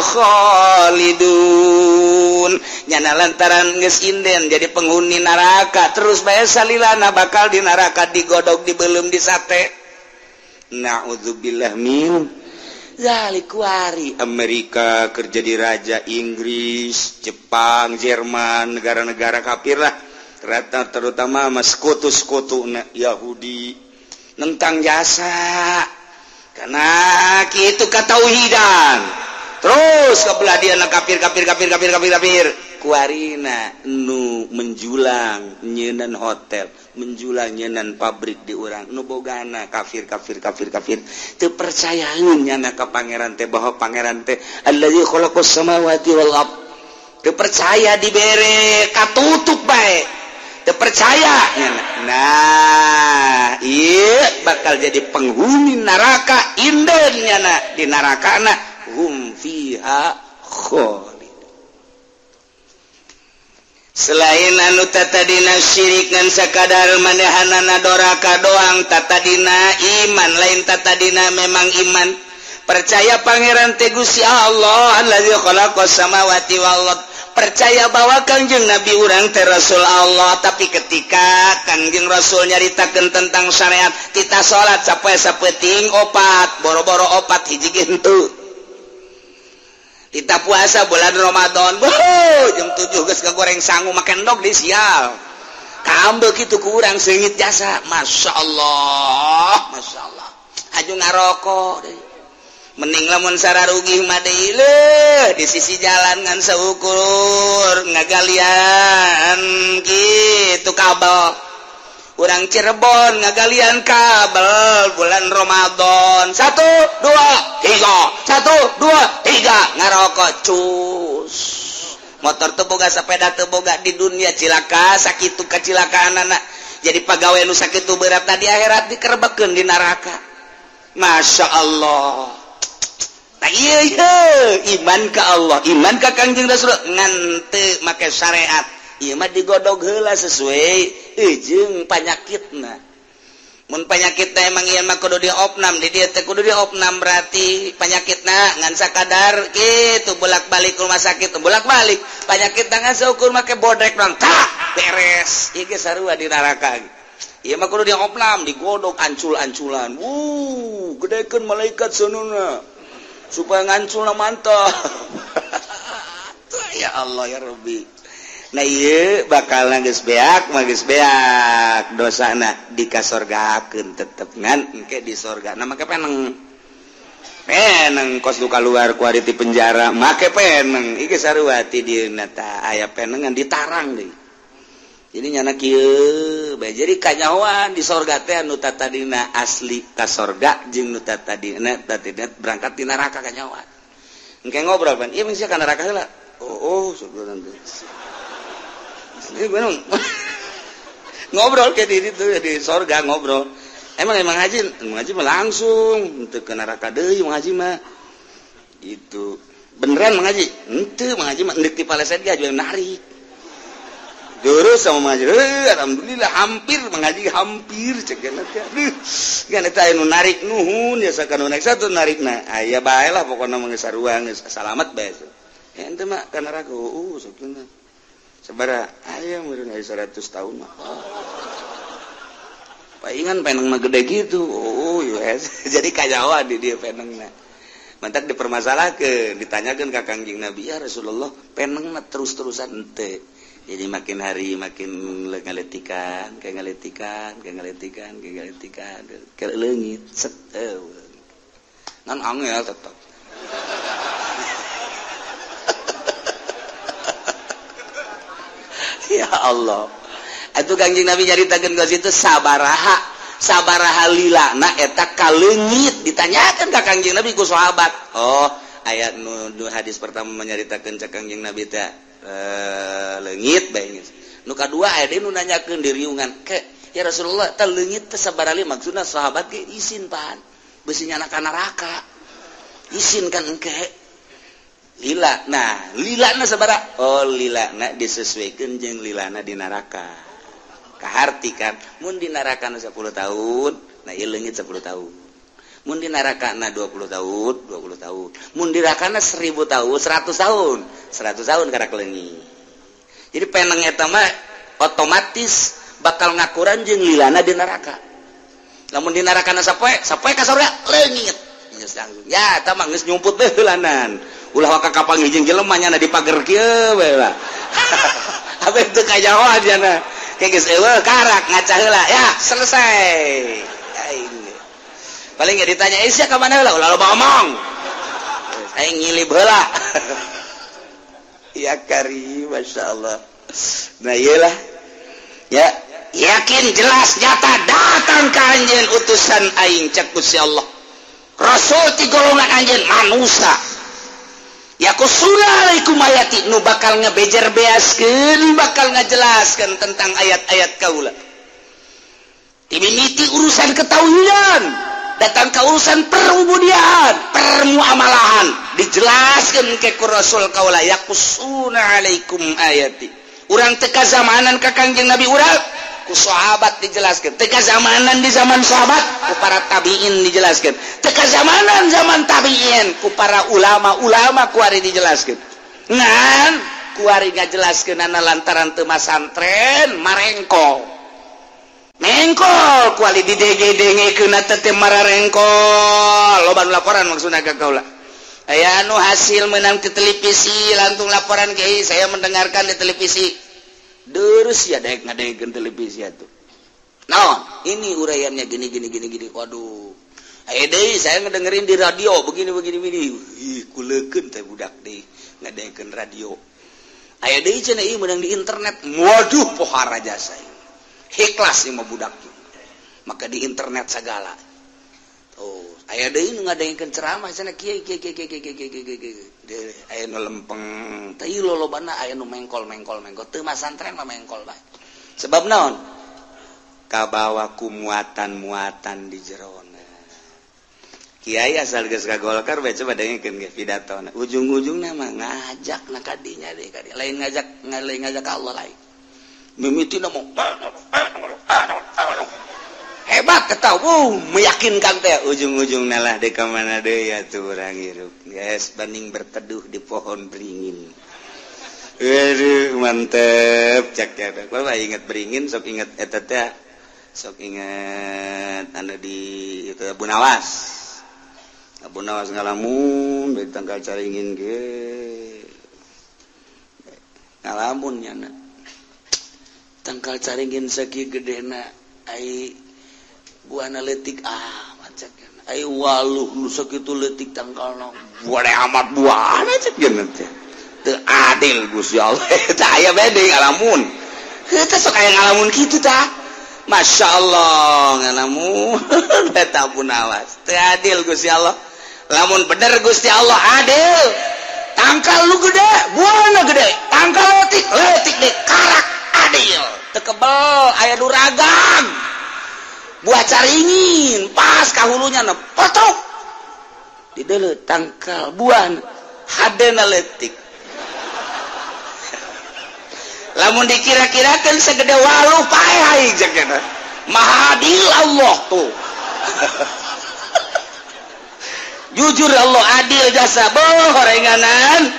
khalidun. Nyana lantaran geus inden jadi penghuni neraka, terus bae salilana bakal di neraka digodog, dibelum, disate. Na'udzubillah min zalik. Kuari Amerika kerja di raja Inggris, Jepang, Jerman, negara-negara kafir lah. Rata terutama mas sekutu-sekutu Yahudi nentang jasa karena kitu katauhidan terus kebelah dia na kafir kafir kafir kafir kafir kafir. Kuarina nu menjulang nyeunaan hotel, menjulang nyeunaan pabrik di urang nu bogana kafir kafir kafir kafir. Teu percayaeun nyana ka pangeran teh bahwa pangeran teh allazi khalaqas samawati wal ard. Teu percaya dibere katutup bae. Teu percaya. Nah, ieu bakal jadi penghuni neraka inden nyana di nerakana hum fiha khalid. Selain anu tatadina syirik ngan sakadar manehanana doraka doang, tatadina iman lain tatadina memang iman. Percaya pangeran teh Gusti Allah allazi khalaqas samawati wal ard. Percaya bahwa Kangjeng Nabi urang teh Rasul Allah, tapi ketika Kangjeng Rasul nyaritakeun tentang syariat, tita salat sapoe sapeuting opat, boro-boro opat hiji ge henteu. Tita puasa bulan Ramadan, beuh jam 7 geus kagoreng sangu make endog di sial. Kaambeuk kitu ku urang seungit jasa. Masya Allah, Masya Allah. Haju ngarokok deui. Mending lamun sararugih mah deui leuh di sisi jalan ngan saukur ngagalian kitu kabel. Urang Cirebon ngagalian kabel bulan Ramadan. 1 2 3 1 2 3 ngarokok cus. Motor teu boga, sepeda teu boga, di dunia cilaka sakitu kacilakaanana. Jadi pagawe nu sakitu berat di akhirat dikerebekeun di neraka. Masya Allah. Nah, iya, iya, iman ke Allah, iman ke Kangjeng Rasul ngan teu make syariat. Ieu mah digodog heula sesuai jeung panyakitna. Mun panyakitna emang ieu mah kudu diopnam, di dieu teh kudu diopnam berarti panyakitna ngan sakadar kitu bolak-balik rumah sakit, bolak-balik. Panyakitna ngan saukur make bodrek doang, tak beres. Ieu ge sarua di neraka. Ieu mah kudu diopnam, digodog ancul-anculan. Wuh, gedekeun malaikat seununa supaya ngancul mantap. Ya Allah ya Rabbi. Nah ieu bakal geus beak mah geus beak dosana dikasorgakeun tetep ngan engke di sorga. Nah make peneng. Peneng kos nu kaluar ku ari ti penjara make peneng. Ieu sarua ti dieuna tah aya penengan ditarang deui. Jadi nyana kieu bae jadi kanyahoan di sorga teh anu tatadina asli ka sorga jeung nu tatadina berangkat di neraka kanyahoan. Engke ngobrol pan, ieu mah ka neraka heula. Oh, sebenarnya. Ini bener. Ngobrol ke di itu di sorga ngobrol. Emang haji mah langsung henteu ke neraka deui haji mah. Itu. Beneran mengaji? Henteu mengaji mah endek ti paleset ge aju narik. Terus sama mengaji, alhamdulillah hampir mengaji hampir cek teh. Aduh, kan eta anu narik nuhun ya sakanu naik satu narikna. Aya bae lah pokona mah geus sarua geus salamet bae. Ya ente mah ka neraka satuna. Sabaraha aya meureun aya 100 tahun mah. Paingan peneng mah gede gitu. Oh, yes. Jadi kanyahoan di dieu penengna. Mantak dipermasalahkeun, ditanyakeun ka Kangjeng Nabi, ya Rasulullah, penengna terus-terusan henteu. Jadi makin hari makin ngaletikan, kayak ngaletikan, kayak ngaletikan, kayak ngaletikan, kayak leungit, set ngan angel tetep. Ya Allah. Atuh Kangjeng Nabi nyaritakeun ka situ sabaraha, sabaraha lilana eta kaleungit, ditanyakeun ka Kangjeng Nabi ku sahabat. Oh, ayat nu hadis pertama menyaritakeun ka Kangjeng Nabi teh leungit bae geus. Nu kadua aya deui nu nanyakeun di riungan ke, ya Rasulullah teh leungit teh sabaraha lila, maksudna sahabat ge isin pan. Beusi nyana ka neraka. Isin kan engke. Lila. Nah, lilana sabaraha? Oh, lilana disesuaikeun jeung lilana di neraka. Kaharti kan, mun di neraka 10 tahun, nah ieu leungit 10 tahun. Mun di neraka 20 tahun, 20 tahun. Mun di neraka 1000 tahun, 100 tahun. 100 tahun karak leungit. Jadi peneng eta mah otomatis bakal ngakuran jeung lilana di neraka. Lamun di neraka sapoe, sapoe ka surga leungit. Geus langsung. Ya, eta mah geus nyumput teh heulanan. Ulah waka kapanggih jeung jelema nya di pager kieu bae lah. Abe teu kajahoan cenah. Kayak geus eueuh karak ngaca heula. Ya, selesai. Aing paling nggak ditanya, eh sia ka mana heula? Ulah loba omong. Aing ngilib heula. Ya kari, Masya Allah. Nah iyalah. Ya, yakin jelas nyata datang ka anjeun utusan aing cek Gusti Allah. Rasul ti golongan anjeun manusia. Yakusuna alaikum ayati nu bakal ngebejer beaskeun, bakal ngajelaskeun tentang ayat-ayat kaula. Timimiti urusan ketauhidan, datang ke urusan perubudian, permuamalahan, dijelaskan ke ku Rasul kaula yakusuna alaikum ayati. Urang teu kazamanan ka Kangjeng Nabi urang, ku sahabat dijelaskan. Teu kazamanan di zaman sahabat, ku para tabiin dijelaskan. Teu kazamanan zaman tabiin, ku para ulama-ulama kuari dijelaskan. Ngan kuari ngajelaskeunana lantaran teu masantren marengkol. Mengkol kuali didege-dengekeun teh mararengkol. Loba nu laporan maksudna ka kaula. Aya anu hasil menang di televisi langsung laporan kiai, saya mendengarkan di televisi. Terus ya daek ngadengekeun televisi atuh. Naon? Ini uraiannya gini gini gini gini. Waduh. Aya deui saya ngedengerin di radio begini begini begini. Ih, kuleukeun teh budak deui ngadengekeun radio. Aya deui cenah ieu meunang di internet. Waduh, pohara jasa ieu. Ikhlas ieu mah budak. Maka di internet segala. Oh, aya deui nu ngadengekeun ceramah cenah kieu kieu kieu kieu kieu kieu kieu. Aya nu lempeng, teh lolobana aya nu mengkol mengkol mengkol. Teu masantren mah mengkol bae. Sebab naon? Kabawa ku muatan-muatan di jerona. Kiai asal geus ka Golkar bae coba dengekeun ge pidatona. Ujung-ujungna mah ngajak na ka dinya deui ka dieu. Lain ngajak, lain ngajak ka Allah lain. Mimitina mah hebat ketahu, meyakinkan teh ujung-ujung nalah di mana deui atuh urang hirup. Guys, banding berteduh di pohon beringin. Aduh, mantep cek ya. Bapak ingat beringin, sok ingat eta teh. Sok ingat anu di itu Abu Nawas. Abu Nawas ngalamun dari tangkal caringin ge. Ngalamun nya. Tangkal caringin sakieu gedena ai buahna leutik amat cek. Ai waluh nu sakitu leutik tangkalna. Buah amat buahna cek geuna teh. Teu adil Gusti Allah. Tah aya bae deui ngalamun. Heuh teh sok aya ngalamun kitu tah. Masya Allah ngalamun eta pun awas. Teu adil Gusti Allah. Lamun bener Gusti Allah adil. Tangkal lu gede, buahna gede. Tangkal leutik, leutik deui karak adil. Teu kebel aya nu ragang. Buah caringin pas kahulunya na potok di deuleu tangkal buah hadena leutik. Lamun dikira-kirakeun segede waluh paeh aing cek eta. Maha adil Allah tuh. Jujur Allah adil jasa boh horenganan.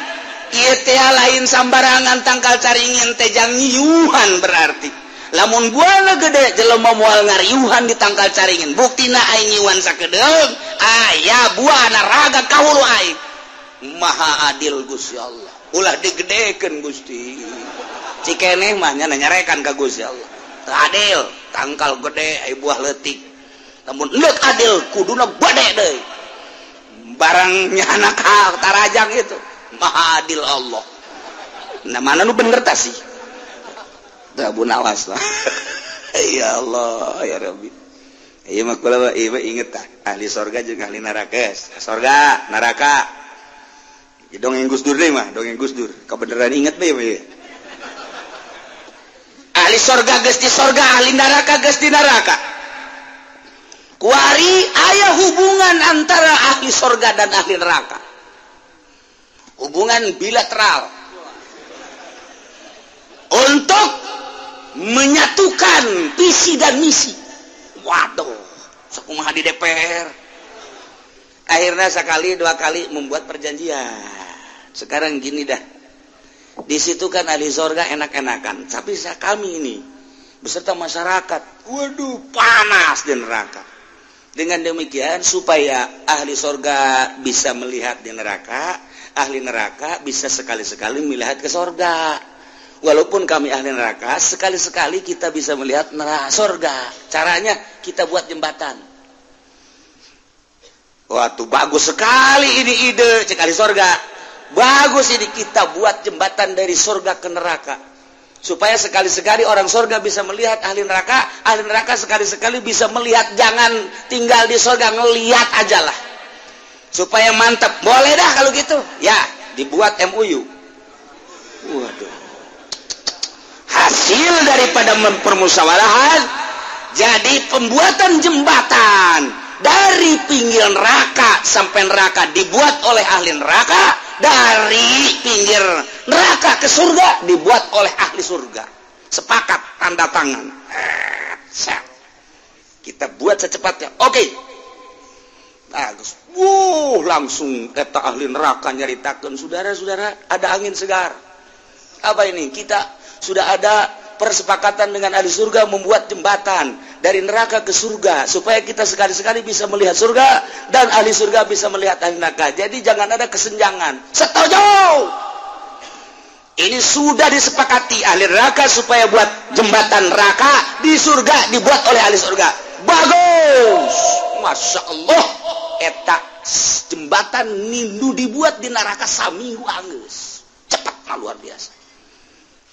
Ieu teh lain sambarangan tangkal caringin teh jang nyiuhan berarti. Lamun buahna gede jelema moal ngariuhan di tangkal caringin. Buktina aing nyiwan sakedeung aya buahna raga ka hulu aing. Maha adil Gusti Allah. Ulah digedekeun Gusti. Cikeneh mah nya nyarekan ka Gusti Allah. Teu adil, tangkal gede aya buah leutik. Lamun endek adil kuduna gede deui. Barangnya anak tarajang itu maha adil Allah. Nah mana nu bener tah sih? Tah Bu Nawas lah. Ya Allah ya Rabbi. Ieu mah kula ieu inget tah ahli sorga jeung ahli neraka. Sorga, neraka. Dongeng Gus Dur deui mah, dongeng Gus Dur. Kabeneran inget bae ieu. Ahli sorga geus di sorga, ahli neraka geus di neraka. Kuari aya hubungan antara ahli sorga dan ahli neraka. Hubungan bilateral. Untuk menyatukan visi dan misi. Waduh, sakumaha di DPR. Akhirnya sekali dua kali membuat perjanjian. Sekarang gini dah. Di situ kan ahli sorga enak-enakan, tapi kami ini beserta masyarakat, waduh panas di neraka. Dengan demikian supaya ahli sorga bisa melihat di neraka, ahli neraka bisa sekali-sekali melihat ke sorga. Walaupun kami ahli neraka, sekali-sekali kita bisa melihat neraka sorga. Caranya kita buat jembatan. Wah, tuh bagus sekali ini ide, cek ahli sorga. Bagus ini kita buat jembatan dari sorga ke neraka. Supaya sekali-sekali orang sorga bisa melihat ahli neraka sekali-sekali bisa melihat, jangan tinggal di sorga, ngelihat aja lah. Supaya mantap. Boleh dah kalau gitu. Ya, dibuat MOU. Waduh. Hasil daripada permusyawarahan jadi pembuatan jembatan dari pinggir neraka sampai neraka dibuat oleh ahli neraka, dari pinggir neraka ke surga dibuat oleh ahli surga. Sepakat tanda tangan. Kita buat secepatnya. Oke. Bagus. Wuh, langsung kata ahli neraka nyaritakeun, saudara-saudara, ada angin segar. Apa ini? Kita sudah ada persepakatan dengan ahli surga membuat jembatan dari neraka ke surga supaya kita sekali-sekali bisa melihat surga dan ahli surga bisa melihat ahli neraka. Jadi jangan ada kesenjangan. Setuju. Ini sudah disepakati ahli neraka supaya buat jembatan neraka di surga dibuat oleh ahli surga. Bagus. Masya Allah. Eta jembatan nindu dibuat di neraka saminggu anggeus. Cepat luar biasa.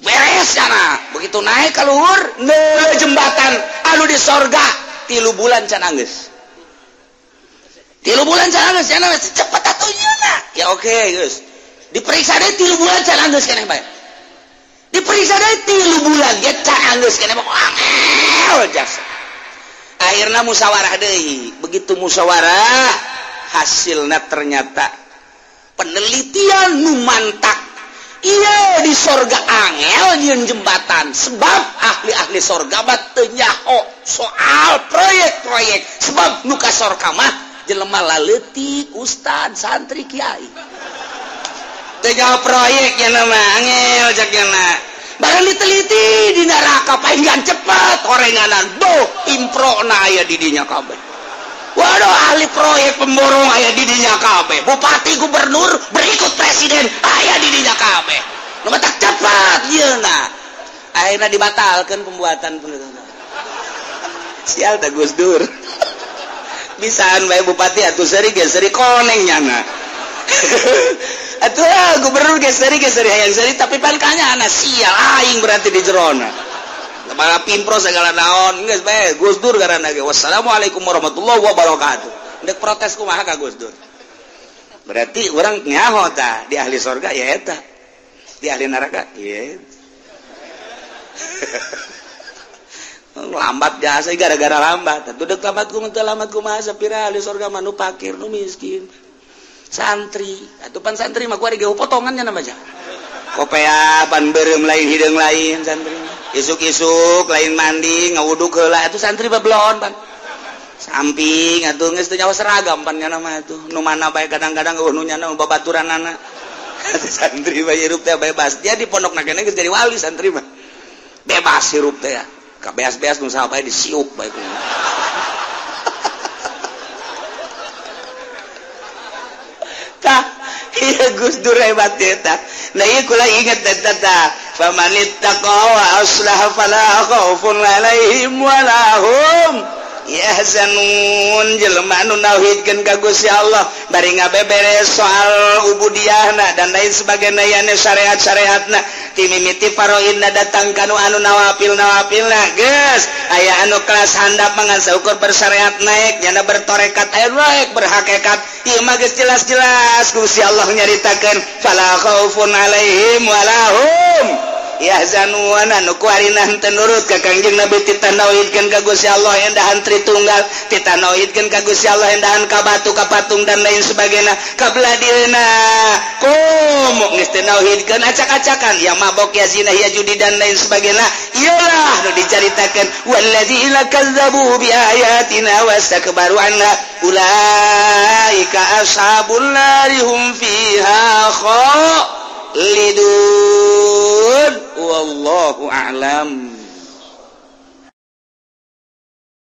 Beres sana. Begitu naik ke luhur, nge jembatan anu di sorga 3 bulan can anggeus. 3 bulan can anggeus, can anggeus cepet atuh nyeuna. Ya oke, geus. Diperiksa deui 3 bulan can anggeus keneh bae. Diperiksa deui 3 bulan ge can anggeus keneh bae. Angel jasa. Akhirna musyawarah deui. Begitu musyawarah, hasilna ternyata penelitian nu mantak. Iya di sorga angel nyeun jembatan sebab ahli-ahli sorga mah teu nyaho soal proyek-proyek sebab nu ka sorga mah jelema laleutik ustad santri kiai teu nyaho proyek nya mah angel cek nya barang diteliti di neraka palingan cepet horenganan doh improna aya di dinya kabeh. Waduh ahli proyek pemborong aya di dinya kabeh, bupati gubernur berikut presiden aya di dinya kabeh. Nu matak cepat yeuna. Akhirna dibatalkeun pembuatan penelitian. Sial tah Gus Dur. Bisaan bae bupati atuh seuri ge seuri koneng nyana. Atuh gubernur ge seuri hayang seuri tapi pan kanyana sial aing berarti di jerona. Kepala pimpro segala naon geus bae Gus Dur garana ge wassalamualaikum warahmatullahi wabarakatuh. Ndek protes kumaha ka Gus Dur. Berarti urang nyaho tah di ahli sorga ya eta. Di ahli neraka ieu. Lambat jasa gara-gara lambat. Atuh deuk lambat kumaha teu lambat kumaha sapira ahli sorga mah nu fakir nu miskin. Santri, atuh pan santri mah kuari ge potongan nya nama aja. Kopea pan beureum lain hideung lain santri. Isuk-isuk lain mandi ngawuduk heula atuh santri babelon pan. Samping atuh geus teu nyawa seragam pan nya mah atuh. Nu mana bae kadang-kadang eueuh nu nyana babaturanana. Santri bae hirup teh bebas. Dia di pondokna keneh geus jadi wali santri mah. Bebas hirup teh ya. Kabeas-beas nu saha bae disiup bae ku. Tah, ieu Gus Dur hebat eta. Nah ieu kula inget eta tah. Famanittaqa wa aslaha fala khaufun alaihim wala hum yahzanun. Jelema anu nauhidkeun ka Gusti Allah bari ngabeberes soal ubudiyahna dan lain sebagainya yane syariat-syariatna timimiti faraidna datang kanu anu nawafil-nawafilna geus aya anu kelas handap mangan saukur bersyariat naik nyana bertorekat aya naik berhakikat ieu mah geus jelas-jelas Gusti Allah nyaritakeun fala khaufun alaihim wala hum yahzanun. Anu kuarina henteu nurut ka Kangjeng Nabi titah nauhidkeun ka Gusti Allah endahan Tritunggal, titah nauhidkeun ka Gusti Allah endahan ka batu ka patung dan lain sebagainya kabelah dirina komo geus teu nauhidkeun acak-acakan ya mabok ya zina ya judi dan lain sebagainya. Iyalah nu dicaritakeun walladzina kazzabu biayatina wastakbaru anha ulaika ashabun nari hum fiha khalidun. Wallahu a'lam.